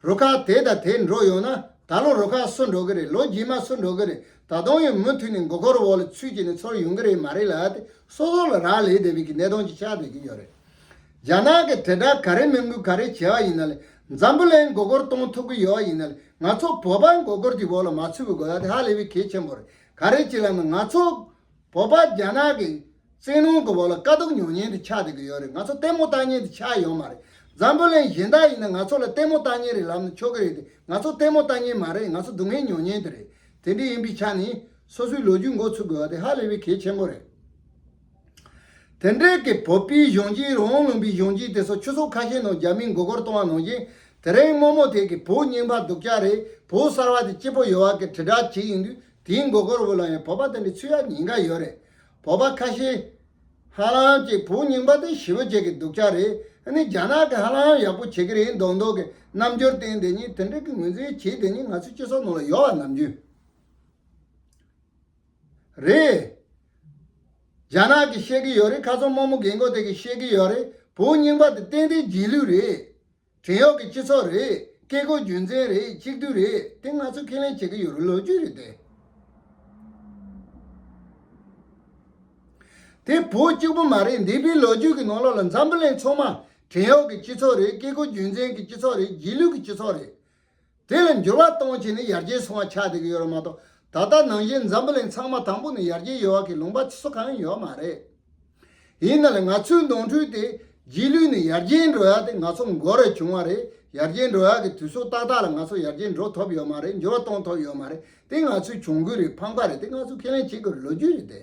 རུ་ཁག་དེ་དང་དེ་འགྲོ་ཡོང་ན། ད་ལོ་རུ་ཁག་སུ་འགྲོ་གི་རེད། ལོ་རྗེས་མ་སུ་འགྲོ་གི་རེད། ད་དུང་ཡང་མུ་མཐུད་ནས་མགོ་སྐོར་འོག་ལ་ཚུད་ཀྱི་ནས་ཚུར་ཡོང་གི་རེད་མ་རེད་ལབ་དེ་སོ་སོ་ལ་རག་ལས་བསྡད་པའི་གི་གནད་དོན་ཅིག་ཆགས་བསྡད་ཀྱི་ཡོད་རེད། རྒྱ་ནག་གི་དྲིལ་བསྒྲགས་ག་རེ་མི་འགུལ་ག་རེ་བྱས་པ་ཡིན་ན་ལས། འཛམ་བུ་གླིང་མགོ་སྐོར་གཏོང་ཐུབ་ཀྱི་ཡོད་པ་ཡིན་ན་ལས། ང་ཚོ་བོད་པ་མགོ་སྐོར་གྱི་འོག་ལ་མ་ཚུད་པའི་དགོས་ཡ་དེ་ཧ་ལས་པའི་གལ་ཆེན་པོ་རེད། ག་རེ་བྱས་ལབ་ན། ང་ཚོ་བོད་པ་རྒྱ་ནག་གི་བཙན་གནོན་གྱི་འོག་ལ་དཀའ་སྡུག་མྱོང་མཁན་དེ་ཆགས་བསྡད་ཀྱི་ཡོད་རེད། ང་ཚོ་ལྟད་མོ་ལྟ་མཁན་དེ་ཆགས་ཡོད་མ་རེད། འཛམ་བུ་གླིང་གཞན་དག་ཡིན་ན་ང་ཚོ་ལ་ལྟད་མོ་ལྟ་མཁན་རེད་ལབ་ན་ཆོག་གི་རེད་དེ། ང་ཚོ་ལྟད་མོ་ལྟ་མཁན་མ་རེད། ང་ཚོ་སྡུག་བསྔལ་མྱོང་མཁན་དེ་རེད། དེ་འདྲ་ཡིན་པའི་ཆ་ནས་སོ་སོའི་ལོ་རྒྱུས་མགོ་ཚུགས་དགོས་པ་དེ་ཧ་ལས་པའི་གལ་ཆེན་པོ་རེད། དེ་འདྲའི་གི་བོད་པའི་གཞོན་སྐྱེས། རང་དབང་ལུང་པའི་གཞོན་སྐྱེས་དེ་ཚོ་ཆོས་ཚོགས་ཁ་ཤས་ནང་རྒྱ་མིས་མགོ་སྐོར་གཏོང་བ་ནང་བཞིན། དེ་རིང་རྨོ་མོ་དེ་གི་བོད་རྙིང་པ་སྡུག་ཅག་རེད། བོད་གསར་བ་དེ་སྐྱིད་པོ་ཡོད་པ་གི་དྲིལ་བསྒྲགས་བྱེད་ཡིན་དུས། དེའི་མགོ་སྐོར་བོ་ལ་ཡང་བོད་པ་དེ་འདྲ་ཚུད་ཡ་ཉེན་ཁ་ཡོད་རེད། བོད་པ་ཁ་ཤས་ཧ་ལམ་ཅིག་བོད་རྙིང་པ་དེ་ཞེ་པོ་ཅིག་གི་སྡུག་ཅག་རེད། ཨ་ནི་རྒྱ་ནག་གི་ཧ་ལམ་ཡག་པོ་བྱེད་ཀྱི་རེད་མདོག་མདོག་གི་རྣམ་འགྱུར་བསྟན་བསྡད་མཁན། དེ་འདྲ་གི་ངོས་འཛིན་བྱེད་བསྡད་མཁན་ང་ཚོའི་སྤྱི་ཚོགས་ནང་ལ་ཡོད་པ་ནམ་རྒྱུན་རེད། རྒྱ་ནག་གིས་བཤད་ཀྱི་ཡོད་རེད། ཁ་སང་རྨོ་མོ་རྒན་གོག་དེ་གིས་བཤད་ཀྱི་ཡོད་རེད། བོད་རྙིང་པ་དེ་ཏན་ཏན་རྗེས་ལུས་རེད། བྲན་གཡོག་གི་སྤྱི་ཚོགས་རེད། བཀས་བཀོད་རྒྱུད་འཛིན་རེད། གཅིག་སྡུད་རེད། དེ་ང་ཚོས་ཁས་ལེན་བྱེད་ཀྱི་ཡོད་རེད། ལོ་རྒྱུས་རེད་དེ། དེ་བོད་གཅིག་པུ་མ་རེད། འདས་པའི་ལོ་རྒྱུས་ཀྱི་ནང་ལོགས་ལ་འཛམ་བུ་གླིང་ཚང་མ་བྲན་གཡོག་གི་སྤྱི་ཚོགས་རེད། བཀས་བཀོད་རྒྱུད་འཛིན་གྱི་སྤྱི་ཚོགས་རེད། རྗེས་ལུས་ཀྱི་སྤྱི་ཚོགས་རེད། དེ་ལ་འགྱུར་བ་གཏོང་བྱས་ནས་ཡར་རྒྱས་སོང་བ་ཆགས་བསྡད་ཀྱི་ཡོད་རེད་མ་གཏོགས། ད་ལྟ་ནང་བཞིན་འཛམ་བུ་གླིང་ཚང་མ་དང་པོ་ནས་ཡར་རྒྱས་ཡོད་པ་གི་ལུང་པ་ཅི་སུ་གང་ཡང་ཡོད་མ་རེད། ཡིན་ན་ལས་ང་ཚོའི་ནོར་འཁྲུལ་དེ་རྗེས་ལུས་ནས་ཡར་རྒྱས་འགྲོ་ཡ་དེ་ང་ཚོ་མགོ་རུ་བྱུང་བ་རེད། ཡར་རྒྱས་འགྲོ་ཡ་གི་དུས་ཚོད་ཏག་ཏག་ལ་ང་ཚོ་ཡར་རྒྱས་འགྲོ་ཐུབ་ཡོད་མ་རེད། འགྱུར་བ་གཏོང་ཐུབ་ཡོད་མ་རེད། དེ་ང་ཚོའི་གྱོང་གུད་རེད། ཕམ་ཁ་རེད། དེ་ང་ཚོས་ཁས་ལེན་བྱེད་དགོས་རེད། ལོ་རྒྱུས་རེད་དེ།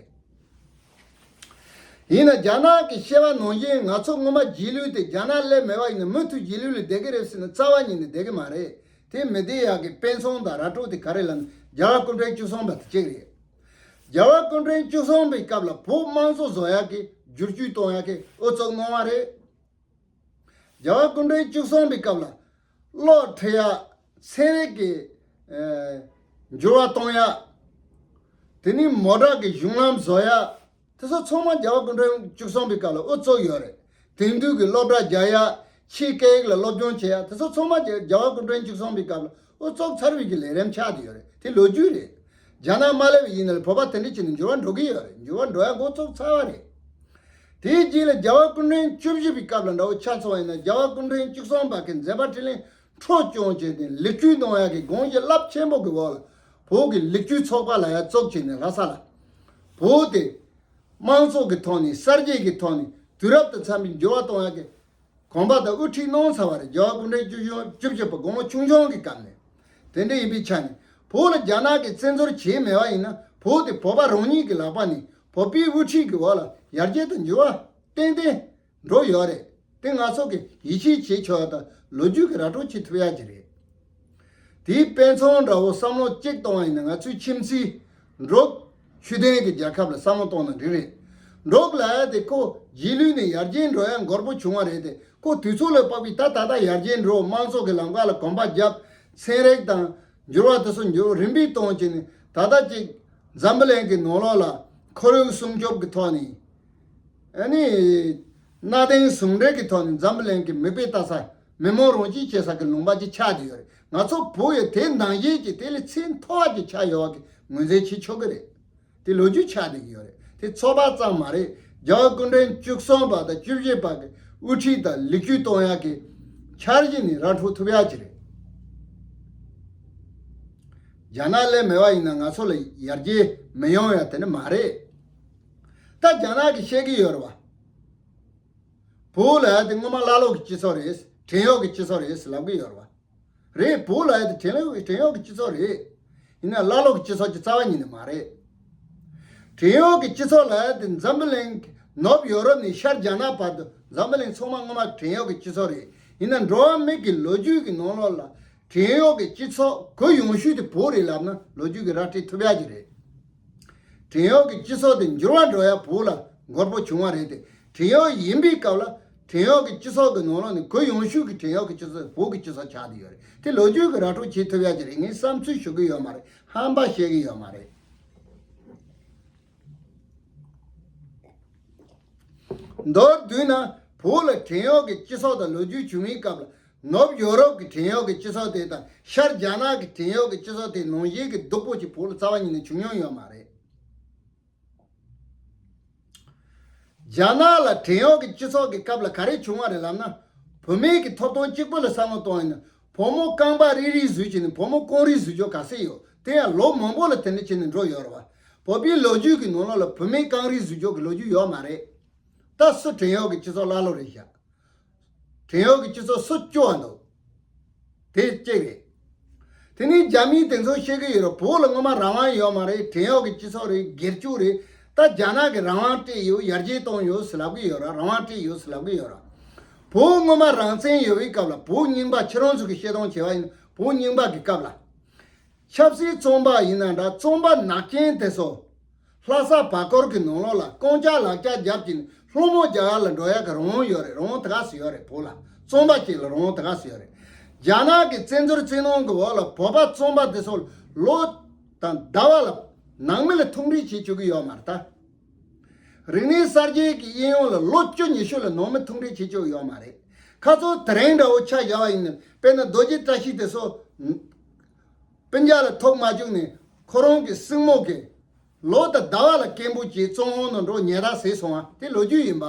ཡིན་ན་རྒྱ་ནག་གིས་བཤད་པ་ནང་བཞིན་ང་ཚོ་སྔོན་མ་རྗེས་ལུས་དེ། རྒྱ་ནག་སླེབས་མེད་པ་ཡིན་ན་མུ་མཐུད་རྗེས་ལུས་ལ་བསྡད་ཀྱི་རེད་ཟེར་ན་རྩ་བ་ཉིད་ནས་བསྡད་ཀྱི་མ་རེད། དེ་མི་བསྡད་ཡག་གི་དཔེ་མཚོན་དང་ར་སྤྲོད་དེ་ག་རེ་ལབ་ན། རྒྱལ་བ་སྐུ་ཕྲེང་བཅུ་གསུམ་པ་དེ་གཅིག་རེད། རྒྱལ་བ་སྐུ་ཕྲེང་བཅུ་གསུམ་པའི་སྐབས་ལ་བོད་དམངས་གཙོ་བཟོ་ཡག་གི་བསྒྱུར་བཅོས་གཏོང་ཡག་གི་དབུ་བཙུགས་གནང་བ་རེད། རྒྱལ་བ་སྐུ་ཕྲེང་བཅུ་གསུམ་པའི་སྐབས་ལ་གློག་འཕྲུལ་ཡག་ཚན་རིག་གི་ཨ་འགྱུར་བ་གཏོང་ཡག་དེ་ནས་མོ་ཊ་གི་གཞུང་ལམ་བཟོ་ཡག་དེ་ཚོ་ཚང་མ་རྒྱལ་བ་སྐུ་ཕྲེང་བཅུ་གསུམ་པའི་སྐབས་ལ་དབུ་བཙུགས་ཡོད་རེད། དེང་དུས་ཀྱི་སློབ་གྲྭ་རྒྱག་ཡག་ཕྱིའི་སྐད་ཡིག་ལ་སློབ་སྦྱོང་བྱེད་ཡག་དེ་ཚོ་ཚང་མ་རྒྱལ་རྒྱལ་བ་སྐུ་ཕྲེང་བཅུ་གསུམ་པའི་སྐབས་ལ་དབུ་བཙུགས་ཚར་བའི་གི་ལས་རིམ་ཆགས་བསྡད་ཡོད་རེད། དེ་ལོ་རྒྱུས་རེད། རྒྱ་ནག་མ་སླེབས་པ་ཡིན་ན་ལས་བོད་པ་དེ་འདྲ་བྱས་ནས་འགྱུར་བ་འགྲོ་གི་ཡོད་རེད། འགྱུར་བ་འགྲོ་ཡག་འགོ་བཙུགས་ཚར་བ་རེད། དེའི་རྗེས་ལ་རྒྱལ་བ་སྐུ་ཕྲེང་བཅུ་བཞི་པའི་སྐབས་ལ་འདྲ་བོ་ཆ་མཚོན་པ་ཡིན་ན། རྒྱལ་བ་སྐུ་ཕྲེང་བཅུ་གསུམ་པ་གི་མཛད་པ་འཕྲིན་ལས་འཕྲོ་སྐྱོང་བྱས་ཏེ་ལེགས་བཅོས་གཏོང་ཡག་གི་དགོངས་བཞེད་རླབས་ཆེན་པོ་གི་འོག་ལ་བོད་ཀྱི་ལེགས་བཅོས་ཚོགས་པ་ལབ་ཡག་བཙུགས་བྱས་ནས་ལྷ་ས་ལ་བོད་དེ་དམངས་གཙོ་གི་ཐོག་ནས་གསར་བརྗེ་གི་ཐོག་ནས་དུས་རབས་དང་འཚམ་པའི་འགྱུར་བ་གཏོང་ཡག་གི་གོམ་པ་དང་དབུ་ཁྲིད་གནང་ཚར་བ་རེད། རྒྱལ་བ་སྐུ་ཕྲེང་བཅུ་བཞི་བཅུ་བཞི་པ་དགུང་ལོ་ཆུང་ཆུང་གི་སྐབས་ནས། དེ་འདྲ་ཡིན་པའི་ཆ་ནས་བོད་ལ་རྒྱ་ནག་གིས་བཙན་འཛུལ་བྱས་མེད་པ་ཡིན་ན། བོད་དེ་བོད་པ་རང་ཉིད་ཀྱི་ལག་པ་ནས་བོད་པའི་དབུ་ཁྲིད་ཀྱི་འོག་ལ་ཡར་རྒྱས་དང་འགྱུར་བ་ཏན་ཏན་འགྲོ་ཡོད་རེད། དེ་ང་ཚོ་གིས་ཡིད་ཆེས་བྱེད་ཆོག་ཡ་དང་ལོ་རྒྱུས་ཀྱི་ར་སྤྲོད་བྱེད་ཐུབ་ཡ་ཅིག་རེད། དེའི་དཔེ་མཚོན་འདྲ་བོ་བསམ་བློ་གཅིག་གཏོང་བ་ཡིན་ན། ང་ཚོའི་ཁྱིམ་མཚེས་འབྲུག་ཤུགས་ལྡན་གྱི་རྒྱལ་ཁབ་ལ་བསམ་བློ་གཏོང་ན་འགྲིག་རེད། འབྲུག་ལབ་ཡ་དེ་ཁོ་རྗེས་ལུས་ནས་ཡར་རྒྱས་འགྲོ་ཡ་འགོར་པོ་བྱུང་བ་རེད་དེ། ཁོ་དུས་ཚོད་ལ་དཔག་པའི་ད་ད་ལྟ་ཡར་རྒྱས་འགྲོ། དམངས་གཙོ་གི་ལམ་ཁ་ལ་གོམ་པ་བརྒྱབ། ཚན་རིག་དང་འགྱུར་བ་དེ་ཚོ་འགྱུར་རིམ་པས་གཏོང་བྱས་ནས། ད་ལྟ་ཅིག་འཛམ་བུ་གླིང་གི་ནང་ལོགས་ལ་ཁོར་ཡུག་སྲུང་སྐྱོབ་ཀྱི་ཐོག་ནས། ཨ་ནི། གནའ་དེང་ཟུང་འབྲེལ་གྱི་ཐོག་ནས་འཛམ་བུ་གླིང་གི་མིག་དཔེ་ལྟ་ས། མི་མང་རང་སྐྱིད་བྱེད་ས་གི་ལུང་པ་ཅིག་ཆགས་བསྡད་ཡོད་རེད། ང་ཚོ་བོད་ཡོད་དེ་ནང་བཞིན་གྱི་དེ་ལས་ཚད་མཐོ་བ་ཅིག་ཆགས་ཡོད་པ་གི་ངོས་འཛིན་བྱེད་ཆོག་གི་རེད། དེ་ལོ་རྒྱུས་ཆགས་བསྡད་ཀྱི་ཡོད་རེད། དེ་ཚོགས་པ་ཙམ་མ་རེད། རྒྱལ་བ་སྐུ་ཕྲེང་བཅུ་གསུམ་པ་དང་བཅུ་བཞི་པ་གི་དབུ་ཁྲིད་དང་ལེགས་བཅོས་གཏོང་ཡག་གི་འཆར་གཞི་ནི་ར་འཕྲོད་ཐུབ་ཡག་ཅིག་རེད། རྒྱ་ནག་སླེབས་མེད་པ་ཡིན་ན་ང་ཚོ་ལ་ཡར་རྒྱས་མི་ཡོང་ཡ་དེ་ནི་མ་རེད། ད་རྒྱ་ནག་གིས་བཤད་ཀྱི་ཡོད་རེད་བ། བོད་ལ་དེ་སྔོན་མ་ཀླ་ཀློ་གི་སྤྱི་ཚོགས་རེད། བྲན་གཡོག་གི་སྤྱི་ཚོགས་རེད་ཟེར་ལབ་ཀྱི་ཡོད་རེད་བ། རེད། བོད་ལ་ཡ་དེ་བྲན་གཡོག་བྲན་གཡོག་གི་སྤྱི་ཚོགས་རེད། ཡིན་ན་ཀླ་ཀློ་གི་སྤྱི་ཚོགས་ཀྱི་རྩ་བ་ཉིད་ནས་མ་རེད། བྲན་གཡོག་གི་སྤྱི་ཚོགས་ལ་ཡ་དེ་འཛམ་བུ་གླིང་ནོརབ་ཡོ་རོབ་ནས་ཤར་རྒྱ་ནག་བར་དུ་འཛམ་བུ་གླིང་ཚང་མ་སྔོན་མ་བྲན་གཡོག་གི་སྤྱི་ཚོགས་རེད། ཡིན་ན་འགྲོ་བ་མི་གི་ལོ་རྒྱུས་ཀྱི་ནང་ལོགས་ལ་བྲན་གཡོག་གི་སྤྱི་ཚོགས་གུ་ཡངས་ཤོས་དེ་བོད་རེད་ལབ་ན་ལོ་རྒྱུས་ཀྱིས་ར་སྤྲོད་ཐུབ་ཡ་གི་རེད། བྲན་གཡོག་གི་སྤྱི་ཚོགས་དེ་འགྱུར་བ་འགྲོ་ཡ་བོད་ལ་འགོར་པོ་བྱུང་བ་རེད་དེ། བྲན་གཡོག་ཡིན་པའི་སྐབས་ལ་བྲན་གཡོག་གི་སྤྱི་ཚོགས་ཀྱི་ནང་ལོགས་ནས་གུ་ཡངས་ཤོས་ཀྱི་བྲན་གཡོག་གི་སྤྱི་ཚོགས་བོད་ཀྱི་སྤྱི་ཚོགས་ཆགས་བསྡད་ཡོད་རེད། དེ་ལོ་རྒྱུས་ཀྱིས་ར་སྤྲོད་བྱེད་ཐུབ་ཡ་ཅིག་རེད། ངས་བསམ་ཚུལ་ཞུ་གི་ཡོད་མ་རེད། ཧམ་པ་བཤད་གི་ཡོད་མ་རེད། མདོར་བསྡུས་ན་བོད་ལ་བྲན་གཡོག་གི་སྤྱི་ཚོགས་དང་ལོ་རྒྱུས་བྱུང་བའི་སྐབས་ལ་ནོརབ་ཡོ་རོབ་ཀྱི་བྲན་གཡོག་གི་སྤྱི་ཚོགས་དེ་དང་ཤར་རྒྱ་ནག་གི་བྲན་གཡོག་གི་སྤྱི་ཚོགས་དེ་ནང་བཞིན་གྱི་སྡུག་པོ་ཅིག་བོད་ལ་རྩ་བ་ཉིད་ནས་བྱུང་མྱོང་ཡོད་མ་རེད། རྒྱ་ནག་ལ་བྲན་གཡོག་གི་སྤྱི་ཚོགས་ཀྱི་སྐབས་ལ་ག་རེ་བྱུང་བ་རེད་ལབ་ན། བུད་མེད་ཀྱི་ཐོབ་ཐང་གཅིག་པུ་ལ་བསམ་བློ་གཏོང་ཡིན་ན་བུ་མོ་རྐང་པ་རིལ་རིལ་བཟོས་བྱས་ནས་བུ་མོ་རྐང་རིལ་བཟོས་རྒྱུ་ག་ཚད་ཡོད་དེ་ཡང་ལོ་མང་པོ་ལ་དེ་འདྲ་བྱས་ནས་འགྲོ་ཡོད་རེད་བ། བོད་པའི་ལོ་རྒྱུས་ཀྱི་ནང་ལོགས་ལ་བུད་མེད་རྐང་རིལ་བཟོས་རྒྱུ་གི་ལོ་རྒྱུས་ཡོད་མ་རེད། ད་སུ་བྲན་གཡོག་གི་སྤྱི་ཚོགས་ཀླ་ཀློ་རེད་བཞག་བྲན་གཡོག་གི་སྤྱི་ཚོགས་སུ་སྐྱོ་བ་འདུག་དེ་གཅིག་རེད། དེ་ནས་རྒྱ་མིས་དེ་ཚོ་བཤད་ཀྱི་ཡོད་རེད། བོད་ལ་སྔོན་མ་རང་དབང་ཡོད་མ་རེད། བྲན་གཡོག་གི་སྤྱི་ཚོགས་རེད། སྒེར་གཅོད་རེད། ད་རྒྱ་ནག་གིས་རང་དབང་སྤྲད་ཡོད། ཡར་རྒྱས་བཏང་ཡོད་ཟེར་ལབ་ཀྱི་ཡོད་རེད། རང་དབང་སྤྲད་ཡོད་ཟེར་ལབ་ཀྱི་ཡོད་རེད། བོད་སྔོན་མ་རང་བཙན་ཡོད་པའི་སྐབས་ལ་བོད་རྙིང་པ་ཁྱེད་རང་ཚོ་གི་བཤད་སྟངས་བྱས་པ་ཡིན་ན་བོད་རྙིང་པ་གི་སྐབས་ལ། ཆབ་སྲིད་བཙོན་པ་ཡིན་ན་འདྲ། བཙོན་པ་ནག་ཅན་དེ་ཚོ་ལྷ་ས་བར་སྐོར་གྱི་ནང་ལོགས་ལ་རྐང་ལྕགས་ལག་ལྕགས་བརྒྱབ་ཀྱིན་སློང་མོ་རྒྱག་ཡ་ལ་འགྲོ་ཡ་གི་རང་དབང་ཡོད་རེད། རང་དབང་དེ་ག་སུ་ཡོད་རེད། བོད་ལ་བཙོན་པ་གཅིག་ལ་རང་དབང་དེ་ག་སུ་ཡོད་རེད། རྒྱ་ནག་གི་བཙན་འཛུལ་བཙན་གནོན་གྱི་འོག་ལ་བོད་པ་བཙོན་པ་དེ་ཚོ་ལོ་དང་ཟླ་བ་ལ་ནང་མི་ལ་ཐུག་འཕྲད་བྱེད་བཅུག་གི་ཡོད་མ་རེད་ད། རིག་གནས་གསར་བརྗེ་གི་གཡས་གཡོན་ལ་ལོ་བཅུ་ཉི་ཤུ་ལ་ནང་མི་ཐུག་འཕྲད་བྱེད་བཅུག་ཡོད་མ་རེད། ཁ་སང་དེ་རིང་འདྲ་བོ་ཆ་བཞག་པ་ཡིན་ན་དཔེར་ན་རྡོ་རྗེ་བཀྲ་ཤིས་དེ་ཚོ་སྤུན་ཀྱག་ལ་ཐུག་མ་བཅུག་ནས་ཁོ་རང་གི་སྲིང་མོ་གིས་ལོ་དང་ཟླ་བ་ལ་སྐད་འབོད་བྱས་བཙོན་ཁང་ནང་འགྲོ་ཉལ་ཐ་ཟས་སོང་བ་དེ་ལོ་རྒྱུས་ཡིན་པ།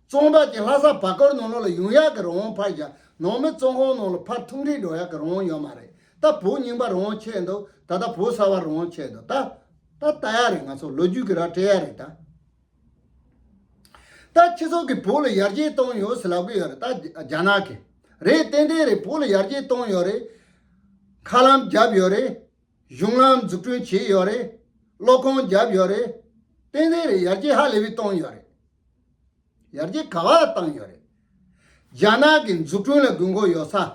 བཙོན་པ་གཅིག་ལྷ་ས་བར་སྐོར་ནང་ལོགས་ལ་ཡོང་ཡག་གི་རང་དབང་ཕར་བཞག་ནང་མི་བཙོན་ཁང་ནང་ལ་ཕར་ཐུག་འཕྲད་འགྲོ་ཡག་གི་རང་དབང་ཡོད་མ་རེད། ད་བོད་རྙིང་པ་རང་དབང་ཆད་འདུག་ད་ལྟ་བོད་གསར་པ་རང་དབང་ཆད་འདུག་ད་ད་ལྟ་ཡ་རེད། ང་ཚོ་ལོ་རྒྱུས་ཀྱི་ར་སྤྲད་ཡ་རེད་ད། ད་སྤྱི་ཚོགས་ཀྱིས་བོད་ལ་ཡར་རྒྱས་བཏང་ཡོད་ཟེར་ལབ་གི་ཡོད་རེད། ད་རྒྱ་ནག་གིས་རེད། ཏན་ཏན་རེད། བོད་ལ་ཡར་རྒྱས་བཏང་ཡོད་རེད། མཁའ་ལམ་བརྒྱབ་ཡོད་རེད། གཞུང་ལམ་འཛུགས་སྐྲུན་བྱས་ཡོད་རེད། གློག་ཁང་བརྒྱབ་ཡོད་རེད། ཏན་ཏན་རེད། ཡར་རྒྱས་ཧ་ལས་པའི་བཏང་ཡོད་རེད། ཡར་རྒྱས་ག་བ་ལ་བཏང་ཡོད་རེད། རྒྱ་ནག་གི་འཛུགས་སྐྲུན་ལ་དགོས་མཁོ་ཡོད་ས།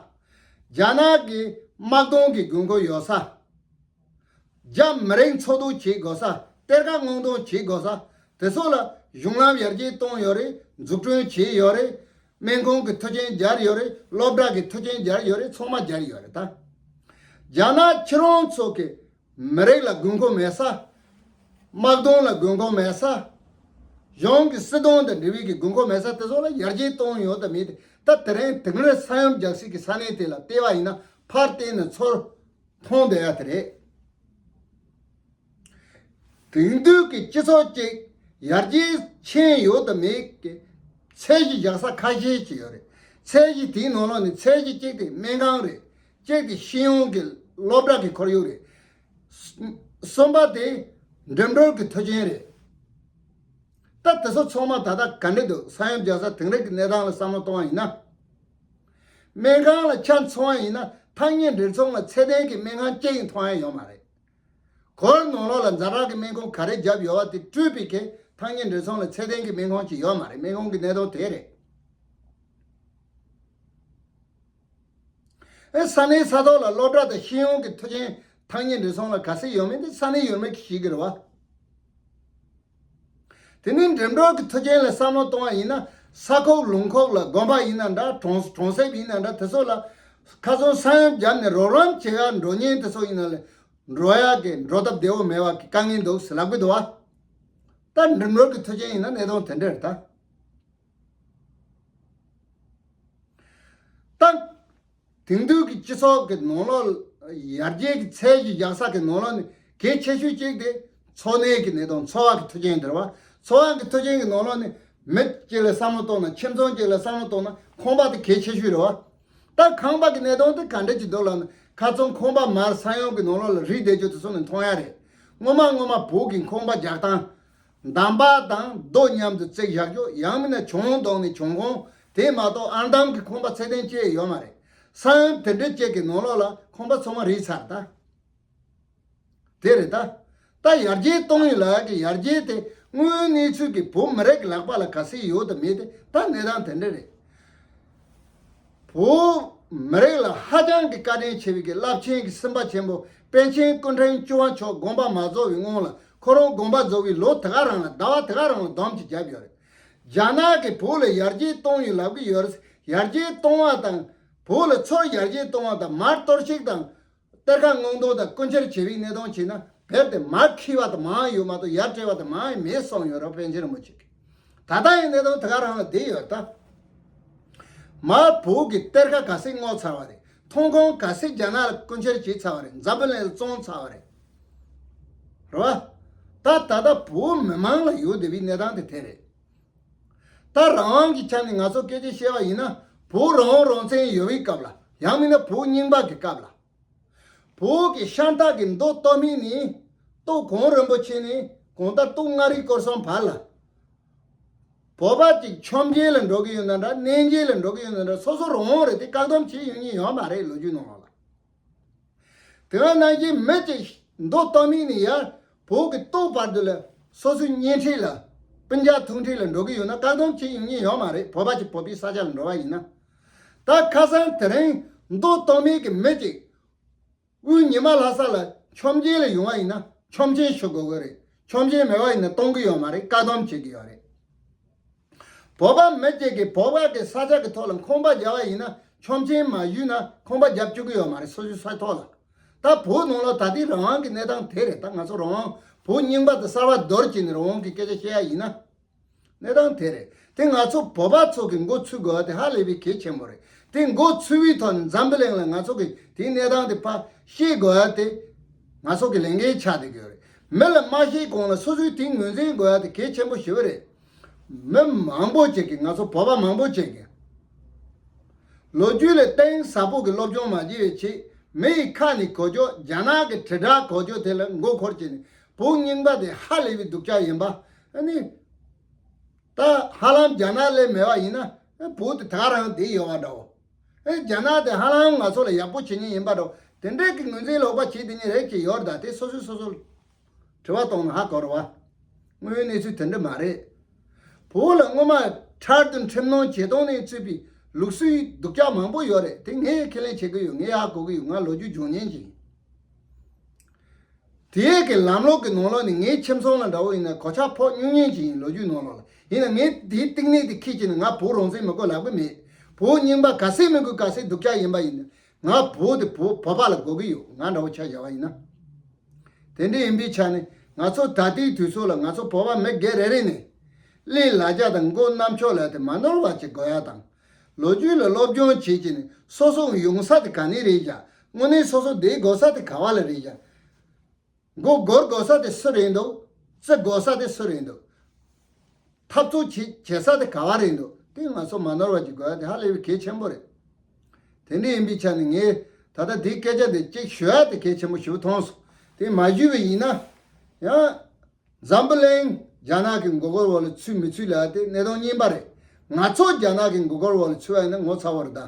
རྒྱ་ནག་གི་དམག་དོན་གྱི་དགོས་མཁོ་ཡོད་ས། རྒྱ་མི་རིགས་འཚོ་སྡོད་བྱེད་དགོས་ས། གཏེར་ཁ་སྔོག་འདོན་བྱེད་དགོས་ས། དེ་ཚོ་ལ་གཞུང་ལམ་ཡར་རྒྱས་བཏང་ཡོད་རེད། འཛུགས་སྐྲུན་བྱས་ཡོད་རེད། སྨན་ཁང་གི་མཐུན་རྐྱེན་སྦྱར་ཡོད་རེད། སློབ་གྲྭ་གི་མཐུན་རྐྱེན་སྦྱར་ཡོད་རེད། ཚང་མ་སྦྱར་ཡོད་རེད་ད། རྒྱ་ནག་ཁྱེད་རང་ཚོ་གི་མི་རིགས་ལ་དགོས་མཁོ་མེད་ས། དམག་དོན་ལ་དགོས་མཁོ་མེད་ས། གཞུང་གི་སྲིད་དོན་དང་འབྲེལ་བའི་གི་དགོས་མཁོ་མེད་ས་དེ་ཚོ་ལ་ཡར་རྒྱས་གཏོང་ཡོད་དམ་མེད་དེ་ད་དེ་རིང་དེང་རབས་ས་ཡོམ་རྒྱག་སའི་གི་ས་གནས་དེ་ལ་བལྟས་པ་ཡིན་ན་ཕར་བལྟས་ན་ཚུར་མཐོང་བསྡད་ཡ་དེ་རེད། དེང་དུས་ཀྱི་སྤྱི་ཚོགས་ཅིག་ཡར་རྒྱས་ཕྱིན་ཡོད་དམ་མེད་ཀྱི་ཚད་གཞི་བཞག་ས་ཁ་ཤས་ཅིག་ཡོད་རེད། ཚད་གཞི་དེའི་ནང་ལོགས་ནས་ཚད་གཞི་གཅིག་དེ་སྨན་ཁང་རེད། གཅིག་དེ་ཤེས་ཡོན་གྱི་སློབ་གྲྭ་གི་ཁོར་ཡུག་རེད། གསུམ་པ་དེ་འགྲིམ་འགྲུལ་གྱི་མཐུན་རྐྱེན་རེད། ད་དེ་ཚོ་ཚང་མ་ད་ལྟ་ག་འདྲ་འདུག་ས་ཡོམ་རྒྱག་ས་དེང་རབས་ཀྱི་གནས་སྟངས་ལ་བསམ་བློ་གཏོང་བ་ཡིན་ན། སྨན་ཁང་ལ་ཆ་མཚོན་པ་ཡིན་ན་ཐག་ཉེ་འབྲེལ་ཚོང་ལ་ཚད་ལྡན་གྱི་སྨན་ཁང་གཅིག་ཡང་མཐོང་ཡ་ཡོད་མ་རེད། གོར་ནང་ལོགས་ལ་ཛ་དྲག་གི་སྨན་ཁང་ག་རེ་བརྒྱབ་ཡོད་པ་དེ་སྤྲོད་པའི་ཁེ་ཐག་ཉེ་འབྲེལ་ཚོང་ལ་ཚད་ལྡན་གྱི་སྨན་ཁང་ཅིག་ཡོད་མ་རེད། སྨན་ཁང་གི་གནས་སྟངས་དེ་རེད། ཨེ་ས་གནས་ས་ཐོག་ལ་སློབ་གྲྭ་དང་ཤེས་ཡོན་གྱི་མཐུན་རྐྱེན་ཐག་ཉེ་འབྲེལ་ཚོང་ལ་ག་ཚད་ཡོད་མེད་དེ་ས་གནས་ཡོད་མེད་ཀྱིས་ཤེས་ཀྱི་རེད་བ། དེ་ནས་འགྲིམ་འགྲུལ་གྱི་མཐུན་རྐྱེན་ལ་བསམ་བློ་གཏོང་བ་ཡིན་ན་ས་ཁོག་ལུང་ཁོག་ལ་དགོན་པ་ཡིན་ན་འདྲ་གྲོང་གྲོང་གསེབ་ཡིན་ན་འདྲ་དེ་ཚོ་ལ་ཁ་སང་ས་ཡོམ་བརྒྱབ་ནས་རོགས་རམ་བྱེད་ཡ་འགྲོ་མཁན་དེ་ཚོ་ཡིན་ན་ལས་འགྲོ་ཡ་གི་འགྲོ་སྟབས་བདེ་བོ་མེད་པ་གི་དཀའ་ངལ་འདུག་ཟེར་ལབ་གི་འདུག་བ། ད་འགྲིམ་འགྲུལ་གྱི་མཐུན་རྐྱེན་ཡིན་ན་གནས་སྟངས་དེ་འདྲ་རེད་ད། ད། དེང་དུས་ཀྱི་སྤྱི་ཚོགས་ཀྱི་ནང་ལོགས་ཡར་རྒྱས་ཀྱི་ཚད་གཞི་བཞག་ས་ཀྱི་ནང་ལོགས་ནས་གལ་ཆེ་ཤོས་གཅིག་དེ་འཚོ་གནས་ཀྱི་གནས་སྟངས་འཚོ་བ་གི་མཐུན་རྐྱེན་དེ་རེད་བ། འཚོ་བ་གི་མཐུན་རྐྱེན་གྱི་ནང་ལོགས་ནས་མི་གཅིག་ལ་བསམ་བློ་གཏོང་ན་ཁྱིམ་ཚང་གཅིག་ལ་བསམ་བློ་གཏོང་ན་ཁང་པ་དེ་གལ་ཆེ་ཤོས་རེད་བ། ད་ཁང་པ་གི་གནས་སྟངས་དེ་ག་འདྲ་ཅིག་འདུག་ལབ་ན་ཁ་སང་ཁང་པ་མར་ས་ཡོམ་གྱི་ནང་ལོགས་ལ་རིལ་བསྡད་རྒྱུ་དེ་ཚོ་ནས་མཐོང་ཡ་རེད། སྔོན་མ་སྔོན་མ་བོད་ཀྱི་ཁང་པ་རྒྱག་སྟངས། འདམ་བག་དང་རྡོ་མཉམ་དུ་བརྩེགས་བཞག་རྒྱུ། ཡང་མིན་ན་གྱང་བརྡུངས་ནས་གྱང་ཁུང་། དེ་མ་གཏོགས་ཨར་འདམ་གྱི་ཁང་པ་ཚད་ལྡན་ཅིག་ཡོད་མ་རེད། ས་ཡོམ་དེ་འདྲ་ཅིག་གི་ནང་ལོགས་ལ་ཁང་པ་ཚང་མ་རིག་ཚར་ད། དེ་རེད་ད། ད་ཡར་རྒྱས་གཏོང་ཡུལ་ལ་གི་ཡར་རྒྱས་དེ་དངོས་ཡོད་གནས་ཚུལ་གྱི་བོད་མི་རིགས་ལག་པ་ལ་ག་ཚད་ཡོད་དམ་མེད་དེ་ད་གནས་སྟངས་དེ་འདྲ་རེད། བོད་མི་རིགས་ལ་ཧ་ཅང་གི་བཀའ་དྲིན་ཆེ་བའི་གི་རླབས་ཆེན་གྱི་སེམས་དཔའ་ཆེན་པོ་པཎ་ཆེན་སྐུ་ཕྲེང་བཅུ་པ་མཆོག་དགོངས་པ་མ་རྫོགས་པའི་སྔོན་ལ། ཁོ་རང་དགོངས་པ་རྫོགས་པའི་ལོ་དེ་ག་རང་ལ་ཟླ་བ་དེ་ག་རང་ལ་སྡོམ་གྱིས་བརྒྱབ་ཡོད་རེད། རྒྱ་ནག་གིས་བོད་ལ་ཡར་རྒྱས་གཏོང་ཡུལ་ལབ་ཀྱི་ཡོད་རེད། ཡར་རྒྱས་གཏོང་བ་དང་། བོད་ལ་ཚུར་ཡར་རྒྱས་གཏོང་བ་དང་མར་གཏོར་བཤིག་དང་གཏེར་ཁ་སྔོག་འདོན་དང་རྐུ་འཁྱེར་བྱེད་པའི་གནས་སྟངས་བྱས་ན་བེར་དེ་མར་ཁྱེར་བ་དང་མང་ཡོད་མ་གཏོགས་ཡར་སྤྲད་པ་དང་མང་ཡང་མེད་གསུངས་ཡོད་རེད་པཎ་ཆེན་རིན་པོ་ཆེ་གིས། ད་ལྟ་ཡང་གནས་སྟངས་དེ་ག་རང་ལ་བསྡད་ཡོད་ད། མར་བོད་ཀྱི་གཏེར་ཁ་ག་ཚད་སྔོག་ཚར་བ་རེད། ཐོན་ཁུངས་ག་ཚད་རྒྱ་ནག་ལ་རྐུ་འཁྱེར་བྱས་ཚར་བ་རེད། འཛམ་བུ་གླིང་ལ་བཙོངས་ཚར་བ་རེད། རེད་བ། ད་ད་ལྟ་བོད་མི་མང་ལ་ཡོད་བསྡད་པའི་གནས་སྟངས་དེ་དེ་རེད། ད་རང་དབང་གི་ཆ་ནས་ང་ཚོ་སྐད་ཆ་བཤད་པ་ཡིན་ན། བོད་རང་དབང་རང་བཙན་ཡོད་པའི་སྐབས་ལ། ཡང་མིན་ན་བོད་རྙིང་པ་གི་སྐབས་ལ། བོད་ཀྱི་ཤ་སྟག་གི་མདོ་སྟོད་སྨད་ནས་སྟོད་གངས་རིན་པོ་ཆེ་ནས་གང་ལྟར་སྟོད་མངའ་རིས་སྐོར་གསུམ་བར་ལ། བོད་པ་གཅིག་ཆོས་བརྒྱུད་ལ་འགྲོ་གི་ཡོད་ན་འདྲ། གནས་མཇལ་ལ་འགྲོ་གི་ཡོད་ན་འདྲ། སོ་སོ་རང་དབང་རེད། དེ་བཀག་སྡོམ་བྱེད་ཡོང་ཉེན་ཡོད་མ་རེད། ལོ་རྒྱུས་ནང་ལ། དེ་ག་ནང་བཞིན་མི་གཅིག་མདོ་སྟོད་སྨད་ནས་ཡར་བོད་ཀྱི་སྟོད་བར་དུ་ལ་སོ་སོའི་གཉེན་འཕྲད་ལ་སྤུན་ཀྱག་ཐུག་འཕྲད་ལ་འགྲོ་གི་ཡོད་ན་བཀག་སྡོམ་བྱེད་ཡོང་ཉེན་ཡོད་མ་རེད། བོད་པ་གཅིག་བོད་པའི་ས་ཆ་ལ་འགྲོ་བ་ཡིན་ན། ད་ཁ་སང་དེ་རིང་མདོ་སྟོད་སྨད་ཀྱི་མི་གཅིག་དབུས་ཉི་མ་ལྷ་ས་ལ་ཆོས་མཇལ་ལ་ཡོང་བ་ཡིན་ན་ཆོག་མཆན་ཞུ་དགོས་ཀྱི་རེད། ཆོག་མཆན་མེད་པ་ཡིན་ན་གཏོང་གི་ཡོད་མ་རེད། བཀག་སྡོམ་བྱེད་ཀྱི་ཡོད་རེད། བོད་པ་མི་གཅིག་གིས་བོད་པ་གི་ས་ཆ་གི་ཐོག་ལ་ཁང་པ་རྒྱག་པ་ཡིན་ན་ཆོག་མཆན་མ་ཞུས་ན་ཁང་པ་རྒྱབ་བཅུག་གི་ཡོད་མ་རེད། སོ་སོའི་ས་ཐོག་ལ། ད་བོད་ནང་ལ་ད་ལྟའི་རང་དབང་གི་གནས་སྟངས་དེ་རེད། ད་ང་ཚོ་རང་དབང་བོད་རྙིང་པ་དང་གསར་པ་བསྡུར་བྱས་ནས་རང་དབང་གི་སྐད་ཆ་བཤད་ཡ་ཡིན་ན། གནས་སྟངས་དེ་རེད། དེ་ང་ཚོ་བོད་པ་ཚོ་གི་མགོ་ཚོས་དགོས་པ་དེ་ཧ་ལས་པའི་གལ་ཆེན་པོ་རེད། དེ་མགོ་ཚོས་པའི་ཐོག་ནས་འཛམ་བུ་གླིང་ལ་ང་ཚོ་གི་དེའི་གནས་སྟངས་དེ་ཕར་ཤེས་དགོས་པ་དེ་ང་ཚོ་གི་ལས་འགན་ཆགས་བསྡད་ཀྱི་ཡོད་རེད། མི་ལ་མ་ཤེས་གོང་ལ་སོ་སོའི་དེ་ངོས་འཛིན་དགོས་པ་དེ་གལ་ཆེན་པོ་ཞེ་པོ་རེད། མི་མང་པོ་ཅིག་གིས། ང་ཚོ་བོད་པ་མང་པོ་ཅིག་གིས་ལོ་རྒྱུས་ལ་གཏིང་ཟབ་པོ་གི་སློབ་སྦྱོང་མ་བྱས་པའི་ཆེད། མི་ཡི་ཁ་ནས་གོ་རྒྱུ། རྒྱ་ནག་གི་དྲིལ་བསྒྲགས་གོ་རྒྱུ་དེ་ལ་མགོ་འཁོར་བྱས་ནས་བོད་རྙིང་པ་དེ་ཧ་ལས་པའི་སྡུག་ཅག་ཡིན་པ། ཨ་ནི། ད་ཧ་ལམ་རྒྱ་ནག་སླེབས་མེད་པ་ཡིན་ན་བོད་དེ་ད་ག་རང་བསྡད་ཡོད་པ་འདྲ་བོ། ཨེ་རྒྱ་ནག་དེ་ཧ་ལམ་ང་ཚོ་ལ་ཡག་པོ་བྱེད་མཁན་ཡིན་པ་འདྲ་བོ། དེ་འདྲའི་གི་ངོས་འཛིན་ལོག་པ་བྱེད་བསྡད་མཁན་རེད་ཅེས་ཡོད་རེད། ད་དེ་སོ་སོས་སོ་སོར་དྲི་བ་གཏོང་ན་ཧ་གོ་རེད་བ། དངོས་ཡོད་གནས་ཚུལ་དེ་འདྲ་མ་རེད། བོད་ལ་སྔོན་མ་འཕྲལ་དུ་ཁྲིམས་ནང་ཇེ་ཐང་ནས་ཚུད་པའི་ལུགས་སྲོལ་སྡུག་ཅག་མང་པོ་ཡོད་རེད། དེ་ངས་ཁས་ལེན་བྱེད་ཀྱི་ཡོད། ངས་ཧ་གོ་གི་ཡོད། ང་ལོ་རྒྱུས་སྦྱོང་མཁན་ཅིག་ཡིན། དེའི་གི་ལམ་ལུགས་ཀྱི་ནང་ལོགས་ནས་ངའི་ཁྱིམ་ཚང་ལ་འདྲ་བོ་ཡིན་ན་གོད་ཆག་ཕོག་མྱོང་མཁན་ཅིག་ཡིན། ལོ་རྒྱུས་ནང་ལོགས་ལ། ཡིན་ན་ངས་དེའི་གཏིང་ནས་དེ་ཁྱེད་ཀྱིས་ནི་ང་བོད་རང་བཙན་མི་དགོས་ལབ་གི་མེད། བོད་རྙིང་པ་ག་ཚད་མི་དགོས་ག་ཚད་སྡུག་ཅག་ཡིན་པ་ཡིན་ན་ང་བོད་དེ་བོད་བོད་པ་ལ་དགོས་ཀྱི་ཡོད། ང་འདྲ་བོ་ཆ་བཞག་པ་ཡིན་ན། དེ་འདྲ་ཡིན་པའི་ཆ་ནས་ང་ཚོ་ད་ལྟའི་དུས་ཚོད་ལ་ང་ཚོ་བོད་པ་མི་སྒེར་རེ་རེ་ནས་གླེང་ལ་རྒྱ་དང་མགོ་རྣམ་ཕྱོགས་ལ་དེ་མ་ནོར་བ་ཅིག་དགོས་ཡ་དང་། ལོ་རྒྱུས་ལ་སློབ་སྦྱོང་བྱེད་ཀྱི་ནས་སོ་སོ་ཡོང་ས་དེ་ག་ནས་རེད་ཀྱང་། དངོས་གནས་སོ་སོ་བསྡད་དགོས་ས་དེ་ག་བ་ལ་རེད་ཀྱང་། མགོ་སྒུར་དགོས་ས་དེ་སུ་རེད་འདུག་རྩེ་དགོས་ས་དེ་སུ་རེད་འདུག་འཐབ་རྩོད་བྱེད་བྱེད་ས་དེ་ག་བ་རེད་འདུག་དེ་ང་ཚོ་མ་ནོར་བ་ཅིག་དགོས་ཡ་དེ་ཧ་ལས་པའི་གལ་ཆེན་པོ་རེད། དེ་འདྲ་ཡིན་པའི་ཆ་ནས་ངས་ད་ལྟ་འདིའི་སྐད་ཆ་འདི་གཅིག་ཞུ་ཡ་དེ་གལ་ཆེན་པོ་ཞིག་མཐོང་སོང་། དེ་མ་ཞུས་པ་ཡིན་ན་ཡང་། འཛམ་བུ་གླིང་རྒྱ་ནག་གི་མགོ་སྐོར་འོག་ལ་ཚུད་མི་ཚུད་ལབ་ཡ་དེ་གནད་དོན་གཉིས་པ་རེད། ང་ཚོ་རྒྱ་ནག་གི་མགོ་སྐོར་འོག་ལ་ཚུད་པ་ཡིན་ན་ངོ་ཚ་བོ་རེད་ད།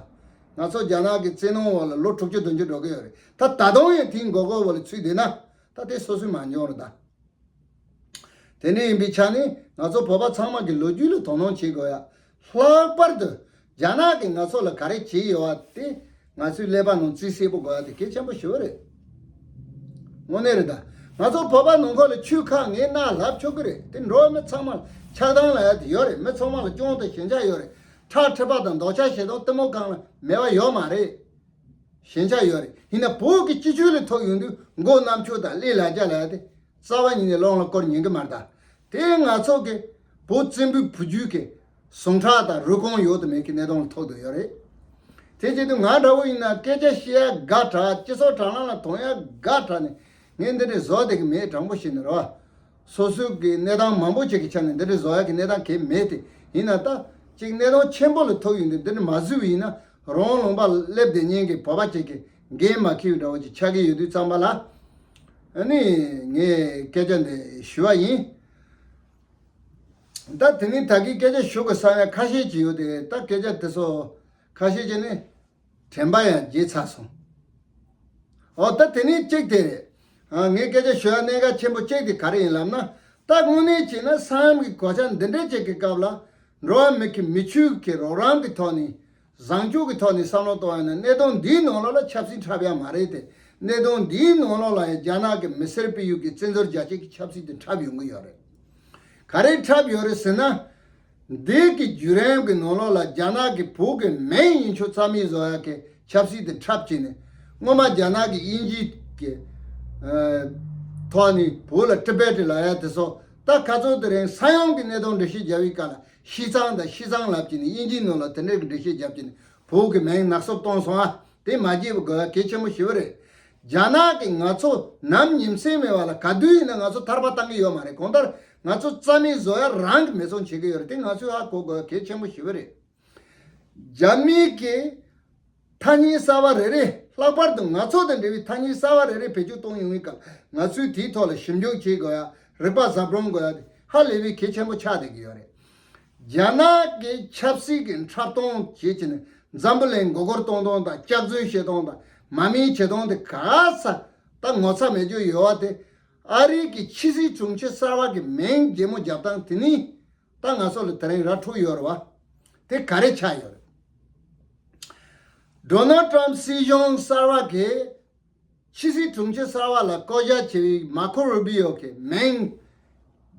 ང་ཚོ་རྒྱ་ནག་གི་བཙན་གནོན་འོག་ལ་ལོ་དྲུག་ཅུ་བདུན་ཅུ་འགྲོ་གི་ཡོད་རེད། ད་ད་དུང་ཡང་དེའི་མགོ་སྐོར་འོག་ལ་ཚུད་བསྡད་ན་ད་དེ་སོ་སོའི་མ་འཇོན་རེད་ད། དེ་འདྲ་ཡིན་པའི་ཆ་ནས་ང་ཚོ་བོད་པ་ཚང་མ་གི་ལོ་རྒྱུས་ལ་དོ་སྣང་བྱེད་དགོས་ཡ། ལྷག་པར་དུ་རྒྱ་ནག་གིས་ང་ཚོ་ལ་ག་རེ་བྱས་ཡོད་པ་དེ་ང་ཚོའི་ཀླད་པ་ནང་རྩིས་གསལ་པོ་དགོས་ཡ་དེ་གལ་ཆེན་པོ་ཞེ་པོ་རེད། དངོས་གནས་རེད་ད། ང་ཚོ་བོད་པ་ནང་ཁུལ་ལ་ཆོས་ཁ་ངས་གནང་ལབ་ཆོག་གི་རེད། དེ་འགྲོ་བ་མི་ཚང་མ་ལ་ཆགས་སྡང་ལབ་ཡ་དེ་ཡོད་རེད། མི་ཚང་མ་ལ་སྐྱོན་དང་ཞེན་ཆགས་ཡོད་རེད། ཁྲག་མཁྲིས་པ་དང་འདོད་ཆགས་ཞེ་སྡང་གཏི་མུག་གང་ལ་མེད་པ་ཡོད་མ་རེད། ཞེན་ཆགས་ཡོད་རེད། ཡིན་ན་བོད་ཀྱི་སྤྱི་ཚོགས་ལ་ཐུག་ཡོང་དུས་མགོ་རྣམ་ཕྱོགས་དང་གླེང་ལ་རྒྱ་ལབ་ཡ་དེ། རྩ་བ་ཉིད་ནས་བློ་ལ་བསྐོར་ཉན་གི་མ་རེད་ད། དེ་ང་ཚོ་གི་བོད་བཙན་པོའི་བུ་རྒྱུད་ཀྱི་ཟུངས་ཁྲག་དང་རུས་ཁུངས་ཡོད་དང་མེད་ཀྱི་གནད་དོན་ལ་ཐུག་བསྡད་ཡོད་རེད། དེ་བྱེད་དུས་ང་འདྲ་བོ་ཡིན་ན་སྐད་ཆ་བཤད་ཡ་དགའ་དྲགས། སྤྱི་ཚོགས་དྲ་ལམ་ལ་མཐོང་ཡ་དགའ་དྲགས་ནས་ངས་འདི་འདྲ་བཟོ་བསྡད་ཀྱི་མེད། དྲང་པོ་བཤད་ན་རེད་བ། སོ་སོའི་གི་གནས་སྟངས་མང་པོ་ཅིག་གི་ཆ་ནས་འདི་འདྲ་བཟོ་ཡ་གི་གནས་སྟངས་གང་ཡང་མེད་དེ། ཡིན་ན་ད་ཅིག་གནད་དོན་ཆེན་པོ་ལ་ཐུག་ཡོང་དུས་འདི་འདྲ་མ་བཟོས་པ་ཡིན་ན་རང་ལུང་པ་སླེབས་བསྡད་མཁན་གྱི་བོད་པ་ཅིག་གི་འགན་མ་འཁྱེར་བའི་འདྲ་བོ་ཅིག་ཆགས་ཀྱི་ཡོད་དུས་ཙམ་པ་ལ། ཨ་ནི་ངས་སྐད་ཆ་འདི་ཞུ་བ་ཡིན། ད་དེ་ནི་ད་གིན་སྐད་ཆ་ཞུ་དགོས་ས་ཡང་ཁ་ཤས་ཅིག་ཡོད་དེ། ད་སྐད་ཆ་དེ་ཚོ་ཁ་ཤས་ཅིག་ནི་དྲན་པ་ཡང་བརྗེད་ཚར་སོང་། འོ་ད་དེ་ནི་གཅིག་དེ་རེད། ཨ་ངས་སྐད་ཆ་ཞུ་ཡ་གནད་འགག་ཆེན་པོ་གཅིག་དེ་ག་རེ་ཡིན་ལབ་ན། ད་དངོས་གནས་བྱས་ན་ས་ཡོམ་གྱི་གོད་ཆག་འདི་འདྲའི་ཅིག་གི་སྐབས་ལ། འགྲོ་བ་མི་གི་མི་ཆོས་ཀྱི་རོགས་རམ་གྱི་ཐོག་ནས། བཟང་སྤྱོད་ཀྱི་ཐོག་ནས་བསམ་བློ་གཏོང་ཡ་ན། གནད་དོན་འདིའི་ནང་ལོགས་ལ་ཆབ་སྲིད་འཁྲབ་ཡ་མ་རེད་དེ། གནད་དོན་འདིའི་ནང་ལོགས་ལ་ཡང་རྒྱ་ནག་གི་མི་སེར་སྤེལ་ཡུལ་གྱི་བཙན་འཛུལ་རྒྱ་བྱེད་ཀྱི་ཆབ་སྲིད་དེ་འཁྲབ་ཡོང་གི་ཡོད་རེད། ག་རེ་འཁྲབ་ཡོད་རེད་ཟེར་ན། འདི་གི་བརྒྱུད་རིམ་གྱི་ནང་ལོགས་ལ་རྒྱ་ནག་གི་བོད་ཀྱི་མིང་ཡིན་ཆོག་རྩ་མེད་བཟོ་ཡ་གི་ཆབ་སྲིད་དེ་འཁྲབ་བྱས་ནས། སྔོན་མ་རྒྱ་ནག་གི་དབྱིན་ཇི་གི་ཨ་ཐོག་ནས་བོད་ལ་ཊི་བེ་ཊི་ལབ་ཡ་དེ་ཚོ། ད་ཁ་ཚོ་དེ་རིང་ས་ཡོམ་གྱི་གནད་དོན་འགྲེལ་བཤད་རྒྱབ་པའི་སྐབས་ལ། ཤི་ཚང་དང་ཤི་ཚང་ལབ་ཀྱི་ནི། དབྱིན་ཇིའི་ནང་ལ་དེ་འདྲའི་གི་འགྲེལ་བཤད་རྒྱབ་ཀྱི་ནི། བོད་ཀྱི་མིང་ནག་སོབ་གཏོང་སོང་ཨ། དེ་མ་བརྗེད་པ་དགོས་ཡ་གལ་ཆེན་པོ་ཞེ་པོ་རེད། རྒྱ་ནག་གིས་ང་ཚོ་ནམ་ཉིན་མཚན་མེད་པ་ལ་ག་དུས་ཡིན་ན་ང་ཚོ་ཐར་པ་བཏང་གི་ཡོད་མ་རེད། གང་ལྟར་ང་ཚོ་རྩ་མེད་བཟོ་ཡ་རང་གི་མེ་ཚོང་བྱེད་ཀྱི་ཡོད་རེད། དེ་ང་ཚོས་ཧ་གོ་དགོས་ཡ་གལ་ཆེན་པོ་ཞེ་པོ་རེད། རྒྱ་མི་གིས་ཐ་སྙད་གསར་པ་རེ་རེ། ལྷག་པར་དུ་ང་ཚོ་དང་འབྲེལ་བའི་ཐ་སྙད་གསར་པ་རེ་རེ་བེད་སྤྱོད་གཏོང་ཡོང་བའི་སྐབས། ང་ཚོས་དེའི་ཐོག་ལ་ཞིབ་འཇུག་བྱེད་དགོས་ཡ། རིག་པ་གཟབ་རོམ་དགོས་ཡ་དེ་ཧ་ལས་པའི་གལ་ཆེན་པོ་ཆགས་བསྡད་ཀྱི་ཡོད་རེད། རྒྱ་ནག་གི་ཆབ་སྲིད་ཀྱི་འཁྲབ་སྟོན་བྱེད་ཀྱི་ནི། འཛམ་བུ་གླིང་མགོ་སྐོར་གཏོང་སྟངས་དང་། སྐྱག་རྫུན་བཤད་སྟངས་དང་། མ་མིན་བྱེད་སྟངས་དེ་ག་ས་ད་ངོ་ཚ་མེད་རྒྱུ་ཡོད་བ་དེ། ཨ་རི་གི་ཕྱི་སྲིད་དྲུང་ཆེ་གསར་པ་གི་མིང་རྒྱལ་མོ་རྒྱབ་སྟངས་དེ་ནི། ད་ང་ཚོ་ལ་དེ་རིང་ར་འཕྲོད་ཡོད་རེད་བ། དེ་ག་རེ་ཆགས་ཡོད་རེད། ཌོ་ནལ་ཊམ་སྲིད་གཞུང་གསར་པ་གིས་ཕྱི་སྲིད་དྲུང་ཆེ་གསར་པ་ལ་བསྐོ་བཞག་བྱས་པའི་མར་ཁོ་རུ་བི་ཡོ་གི་མིང་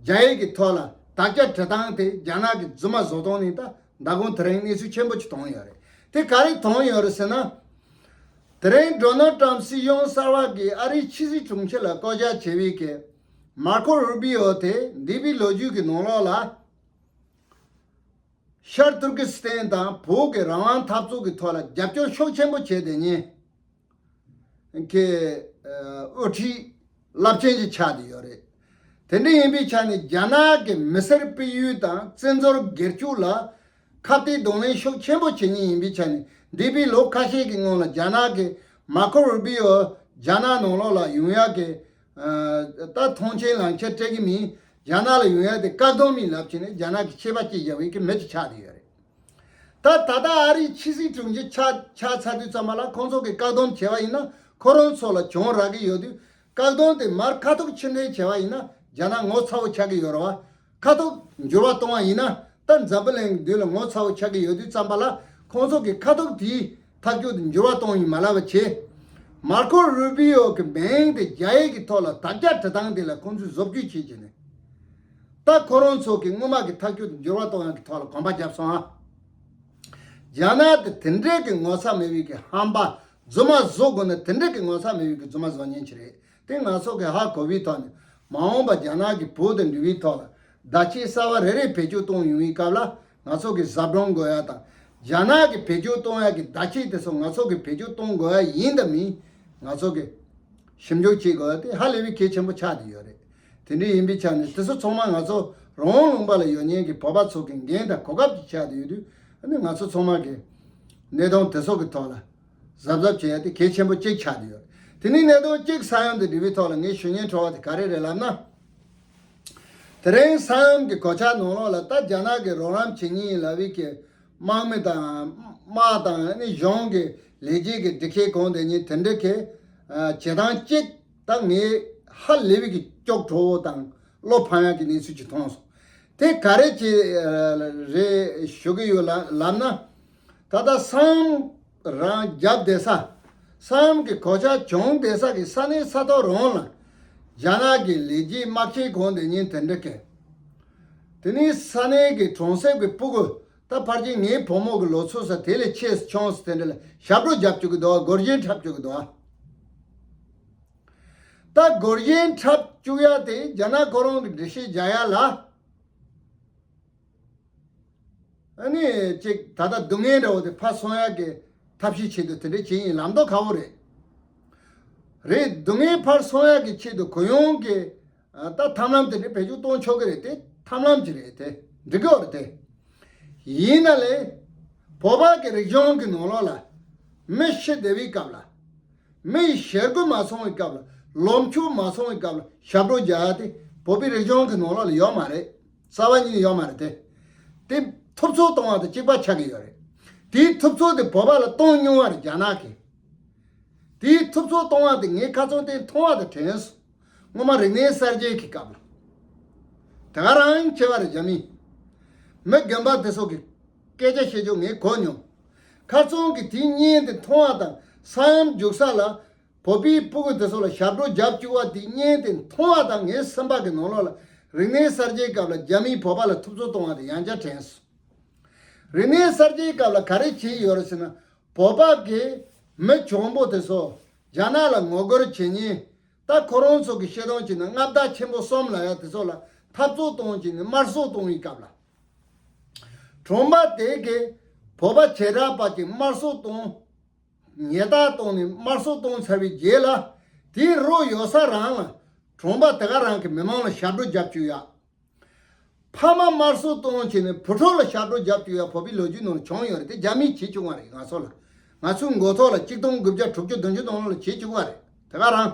རྒྱ་ཡིག་གི་ཐོག་ལ་དག་ཆ་འབྲི་སྟངས་དེ་རྒྱ་ནག་གིས་རྫུན་མ་བཟོ་སྟངས་ནི། ད་མདང་དགོང་དེ་རིང་གནས་ཚུལ་ཆེན་པོ་ཅིག་ཐོན་ཡོད་རེད། དེ་ག་རེ་ཐོན་ཡོད་རེད་ཟེར་ན། དེ་རིང་ཌོ་ནལ་ཊམ་སྲིད་གཞུང་གསར་པ་གིས་ཨ་རིའི་ཕྱི་སྲིད་དྲུང་ཆེ་ལ་བསྐོ་བཞག་བྱས་པའི་གི་མར་ཁོ་རུ་བི་ཡོ་དེ། འདས་པའི་ལོ་རྒྱུས་ཀྱི་ནང་ལོགས་ལ། ཤར་ཏུར་ཀི་སི་ཐན་དང་བོད་ཀྱི་རང་དབང་འཐབ་རྩོད་ཀྱི་ཐོག་ལ་རྒྱབ་སྐྱོར་ཤུགས་ཆེན་པོ་བྱས་ཏེ་ཉིན་གྱི་ཨ་དབུ་ཁྲིད་རླབས་ཆེན་ཞིག་ཆགས་བསྡད་ཡོད་རེད། དེ་འདྲ་ཡིན་པའི་ཆ་ནས་རྒྱ་ནག་གི་མི་སེར་སྤེལ་ཡུལ་དང་བཙན་འཛུལ་སྒེར་གཅོད་ལ་ཁ་གཏད་གདོང་ལེན་ཤུགས་ཆེན་པོ་བྱེད་མཁན་ཡིན་པའི་ཆ་ནས། འདས་པའི་ལོ་ཁ་ཤས་ཀྱི་སྔོན་ལ་རྒྱ་ནག་གི་མར་ཁོ་རུ་བི་ཡོ་རྒྱ་ནག་ནང་ལོགས་ལ་ཡོང་ཡག་གི་ཨ་ད་ཐོངས་མཆན་ལག་འཁྱེར་སྤྲད་ཀྱི་མིན། རྒྱ་ནག་ལ་ཡོང་ཡ་དེ་བཀག་སྡོམ་ཡིན་ལབ་བྱས་ནས་རྒྱ་ནག་གི་ཆད་པ་བཅད་བཞག་པའི་གི་མི་ཅིག་ཆགས་བསྡད་ཡོད་རེད། ད་ད་ལྟ་ཨ་རིའི་ཕྱི་སྲིད་དྲུང་ཆེ་ཆགས་ཆགས་ཚར་དུས་ཙམ་པ་ལ། ཁོང་ཚོ་གིས་བཀག་སྡོམ་བྱས་པ་ཡིན་ན། ཁོ་རང་ཚོ་ལ་གྱོང་རག་གི་ཡོད་དུས། བཀག་སྡོམ་དེ་མར་ཁ་ཐུག་ཕྱིར་འཐེན་བྱས་པ་ཡིན་ན། རྒྱ་ནག་ངོ་ཚ་བོ་ཆགས་ཀྱི་ཡོད་རེད་བ། ཁ་ཐུག་འགྱུར་བ་གཏོང་བ་ཡིན་ན། ད་འཛམ་བུ་གླིང་མདུན་ལ་ངོ་ཚ་བོ་ཆགས་ཀྱི་ཡོད་དུས་ཙམ་པ་ལ། ཁོང་ཚོ་གིས་ཁ་ཐུག་དེའི་ཐག་གཅོད་དེ་འགྱུར་བ་གཏོང་ཡིན་མ་ལབ་པ་བྱས། མར་ཁོ་རུ་བི་ཡོ་གི་མིང་དེ་རྒྱ་ཡིག་གི་ཐོག་ལ་དག་ཆ་འབྲི་སྟངས་དེ་ལ་ཁོང་ཚོས་བཟོ་བཅོས་བྱེད་ཀྱི་ནས། ད་ཁོ་རང་ཚོ་གི་སྔོན་མ་གི་ཐག་གཅོད་དེ་འགྱུར་བ་གཏོང་ཡག་གི་ཐོག་ལ་གོམ་པ་བརྒྱབ་སོང་ཨ། རྒྱ་ནག་དེ་དེ་འདྲའི་གི་ངོ་ཚ་མེད་པའི་གི་ཧམ་པ། རྫུན་མ་བཟོ་དགོས་ན་དེ་འདྲའི་གི་ངོ་ཚ་མེད་པའི་གི་རྫུན་མ་བཟོ་མཁན་ཅིག་རེད། དེ་ང་ཚོ་གི་ཧ་གོ་བའི་ཐོག་ནས། མ་འོངས་པ་རྒྱ་ནག་གི་བོད་དང་འབྲེལ་བའི་ཐོག་ལ་བརྡ་ཆད་གསར་བ་རེ་རེ་བེད་སྤྱོད་གཏོང་ཡོང་བའི་སྐབས་ལ། ང་ཚོ་གི་གཟབ་སྦྱོང་དགོས་ཡ་དང་། རྒྱ་ནག་གི་བེད་སྤྱོད་གཏོང་ཡ་གི་བརྡ་ཆད་དེ་ཚོ་ང་ཚོ་གི་བེད་སྤྱོད་གཏོང་དགོས་ཡ་ཡིན་དང་མིན། ང་ཚོ་གི་ཞིབ་འཇུག་བྱེད་དགོས་ཡ་དེ་ཧ་ལས་པའི་གལ་ཆེན་པོ་ཆགས་བསྡད་ཡོད་རེད། དེ་འདྲ་ཡིན་པའི་ཆ་ནས་དེ་ཚོ་ཚང་མ་ང་ཚོ་རང་དབང་ལུང་པ་ལ་ཡོད་མཁན་གྱི་བོད་པ་ཚོ་གི་འགན་དང་གོ་སྐབས་ཅིག་ཆགས་བསྡད་ཡོད་དུས། ཨ་ནི་ང་ཚོ་ཚང་མ་གི་གནད་དོན་དེ་ཚོ་གི་ཐོག་ལ་གཟབ་གཟབ་བྱེད་ཡ་དེ་གལ་ཆེན་པོ་གཅིག་ཆགས་བསྡད་ཡོད་རེད། དེ་ནས་གནད་དོན་གཅིག་ས་ཡོམ་དང་འབྲེལ་བའི་ཐོག་ལ་ངས་ཞུ་སྙིང་བྲོ་བ་དེ་ག་རེ་རེད་ལབ་ན། དེ་རིང་ས་ཡོམ་གྱི་གོད་ཆག་ནང་ལོགས་ལ་ད་རྒྱ་ནག་གི་རོགས་རམ་བྱེད་མཁན་ཡིན་ལབ་པའི་གི་དམག་མི་དང་། དམག་དང་། ཨ་ནི་གཞུང་གི་ལས་བྱེད་ཀྱི་སྒྲིག་ཁྲིམས་གང་དེ་ཉིད་དེ་འདྲ་གི་ཨ་བྱེད་སྟངས་གཅིག་ད་ངས་ཧ་ལས་པའི་གི་སྐྱོ་བྲོ་བོ་དང་བློ་ཕམ་ཡག་གི་གནས་ཚུལ་ཅིག་མཐོང་སོང་། དེ་ག་རེ་ཅིག་རེད་ཞུ་གི་ཡོད་ལབ་ན། ད་ལྟ་ས་ཡོམ་རང་བརྒྱབ་བསྡད་ས། ས་ཡོམ་གྱི་གོད་ཆག་བྱུང་བསྡད་ས་གི་ས་གནས་ས་ཐོག་རང་ལ་རྒྱ་ནག་གི་ལས་བྱེད་དམག་ཆེན་གང་དེ་ཉིད་དེ་འདྲ་གི། དེ་ནས་ས་གནས་ཀྱི་གྲོང་གསེབ་ཀྱི་སྤུ་གུ། ད་ཕལ་ཆེར་ངའི་བུ་མོ་གི་ལོ་ཚོད་ས་དེ་ལས་ཆེ་ཆུང་ས་དེ་འདྲ་ལ་ཞབས་བྲོ་རྒྱབ་བཅུག་གི་འདུག་སྒོར་གཞས་འཁྲབ་བཅུག་གི་འདུག་ད་སྒོར་གཞས་འཁྲབ་བཅུག་ཡ་དེ་རྒྱ་ནག་ཁོ་རང་གི་འགྲེལ་བཤད་རྒྱག་ཡ་ལ། ཨ་ནི་ཅིག་ད་ལྟ་སྡུག་བསྔལ་འདྲ་བོ་དེ་ཕར་སོང་ཡག་གི་ཐབས་ཤེས་ཆེད་དུ་དེ་འདྲ་བྱེད་ཡིན་ལབ་མདོག་ཁ་བོ་རེད། རེད། སྡུག་བསྔལ་ཕར་སོང་ཡག་གི་ཆེད་དུ་གུ་ཡངས་ཀྱི་ཨ་ད་ཐབས་ལམ་དེ་འདྲ་བེད་སྤྱོད་གཏོང་ཆོག་གི་རེད་དེ། ཐབས་ལམ་ཅིག་རེད་དེ། འགྲིག་གི་རེད་དེ། ཡིན་ན་ལས། བོད་པ་གི་རིག་གཞུང་གི་ནང་ལོགས་ལ། མི་ཤི་བསྡད་པའི་སྐབས་ལ། མི་ཡི་ཞེ་དགུ་མ་སོང་བའི་སྐབས་ལ། ལོ་མཆོད་མ་སོང་བའི་སྐབས་ལ་ཞབས་བྲོ་རྒྱག་ཡ་དེ་བོད་པའི་རིག་གཞུང་གི་ནང་ལོགས་ལ་ཡོད་མ་རེད། རྩ་བ་ཉིད་ཡོད་མ་རེད་དེ། དེ་ཐུབ་ཚོད་གཏོང་བ་དང་གཅིག་པ་ཆགས་ཀྱི་ཡོད་རེད། དེའི་ཐུབ་ཚོད་དེ་བོད་པ་ལ་གཏོང་མྱོང་བ་རེད་རྒྱ་ནག་གིས། དེའི་ཐུབ་ཚོད་གཏོང་བ་དེ་ངས་ཁ་སང་དེ་མཐོང་བ་དང་དྲན་སོང་། སྔོན་མ་རིག་གནས་གསར་བརྗེ་གི་སྐབས་ལ། དེ་ག་རང་བྱས་པ་རེད་རྒྱ་མི། མི་རྒན་པ་དེ་ཚོ་གི་སྐད་ཆ་བཤད་རྒྱུ་ངས་གོ་མྱོང་། ཁ་སང་གི་དེའི་བརྙན་དེ་མཐོང་བ་དང་ས་ཡོམ་རྒྱུག་ས་ལ། བོད་པའི་སྤུ་གུ་དེ་ཚོ་ལ་ཞབས་བྲོ་རྒྱབ་བཅུག་པ་དེ་བརྙན་དེ་མཐོང་བ་དང་ངའི་སེམས་པ་གི་ནང་ལོགས་ལ་རིག་གནས་གསར་བརྗེའི་སྐབས་ལ་རྒྱ་མིས་བོད་པ་ལ་ཐུབ་ཚོད་གཏོང་བ་དེ་ཡང་བསྐྱར་དྲན་སོང་། རིག་གནས་གསར་བརྗེའི་སྐབས་ལ་ག་རེ་བྱས་ཡོད་རེད་ཟེར་ན། བོད་པ་གི་མི་གྱོང་པོ་དེ་ཚོ་རྒྱ་ནག་ལ་ངོ་རྒོལ་བྱེད་མཁན། ད་ཁོ་རང་ཚོ་གི་བཤད་སྟངས་བྱས་ན་མངའ་བདག་ཆེན་པོ་གསུམ་ལ་ཡ་དེ་ཚོ་ལ་འཐབ་རྩོད་གཏོང་བྱས་ནས་དམར་གསོད་གཏོང་བའི་སྐབས་ལ། གྲོང་པ་དེ་གི་བོད་པ་བྱེ་བྲག་པ་ཅིག་དམར་གསོད་གཏོང་། ཉེས་རྡུང་བཏང་ནས་དམར་གསོད་བཏང་ཚར་བའི་རྗེས་ལ། དེའི་རོ་ཡོད་ས་རང་ལ་གྲོང་པ་དེ་ག་རང་གི་མི་མང་ལ་ཞབས་བྲོ་རྒྱབ་བཅུག་ཡ། ཕ་མ་དམར་གསོད་གཏོང་བྱས་ནས་བུ་ཕྲུག་ལ་ཞབས་བྲོ་རྒྱབ་བཅུག་ཡ་བོད་པའི་ལོ་རྒྱུས་ནང་ལ་བྱུང་ཡོད་རེད་དེ། རྒྱ་མིས་བྱེད་བཅུག་པ་རེད་ང་ཚོ་ལ། ང་ཚོའི་མགོ་ཐོག་ལ་གཅིག་སྟོང་དགུ་བརྒྱ་དྲུག་ཅུ་བདུན་ཅུ་ནང་ལ་བྱེད་བཅུག་པ་རེད་དེ་ག་རང་།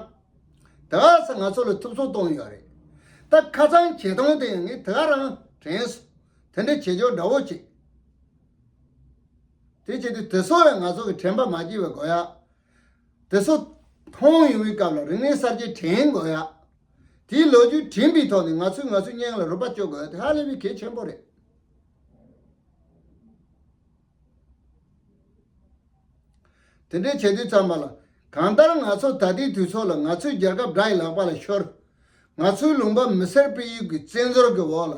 དེ་ག་ས་ང་ཚོ་ལ་ཐུབ་ཚོད་གཏོང་ཡོད་རེད། ད་ཁ་སང་བྱེད་སྟངས་དེ་ཡང་ངས་དེ་ག་རང་དྲན་སོང་། དེ་འདྲ་བྱེད་ཕྱོགས་འདྲ་བོ་ཅིག་དེ་བྱེད་དུས་དེ་ཚོ་ཡང་ང་ཚོ་གི་དྲན་པ་མ་བརྗེད་པ་དགོས་ཡ། དེ་ཚོ་མཐོང་ཡོང་བའི་སྐབས་ལ་རིག་གནས་གསར་བརྗེ་དྲན་དགོས་ཡ། དེའི་ལོ་རྒྱུས་དྲན་པའི་ཐོག་ནས་ང་ཚོས་ང་ཚོའི་སྙིང་ལ་རུས་པ་གཅོད་དགོས་ཡ་དེ་ཧ་ལས་པའི་གལ་ཆེན་པོ་རེད། དེ་འདྲའི་བྱེད་དུས་ཙམ་པ་ལ་གང་ལྟར་ང་ཚོ་ད་ལྟའི་དུས་ཚོད་ལ་ང་ཚོའི་རྒྱལ་ཁབ་དགྲ་ཡི་ལག་པ་ལ་ཤོར། ང་ཚོའི་ལུང་པ་མི་སེར་སྤེལ་ཡུལ་གྱི་བཙན་འཛུལ་གྱི་འོག་ལ།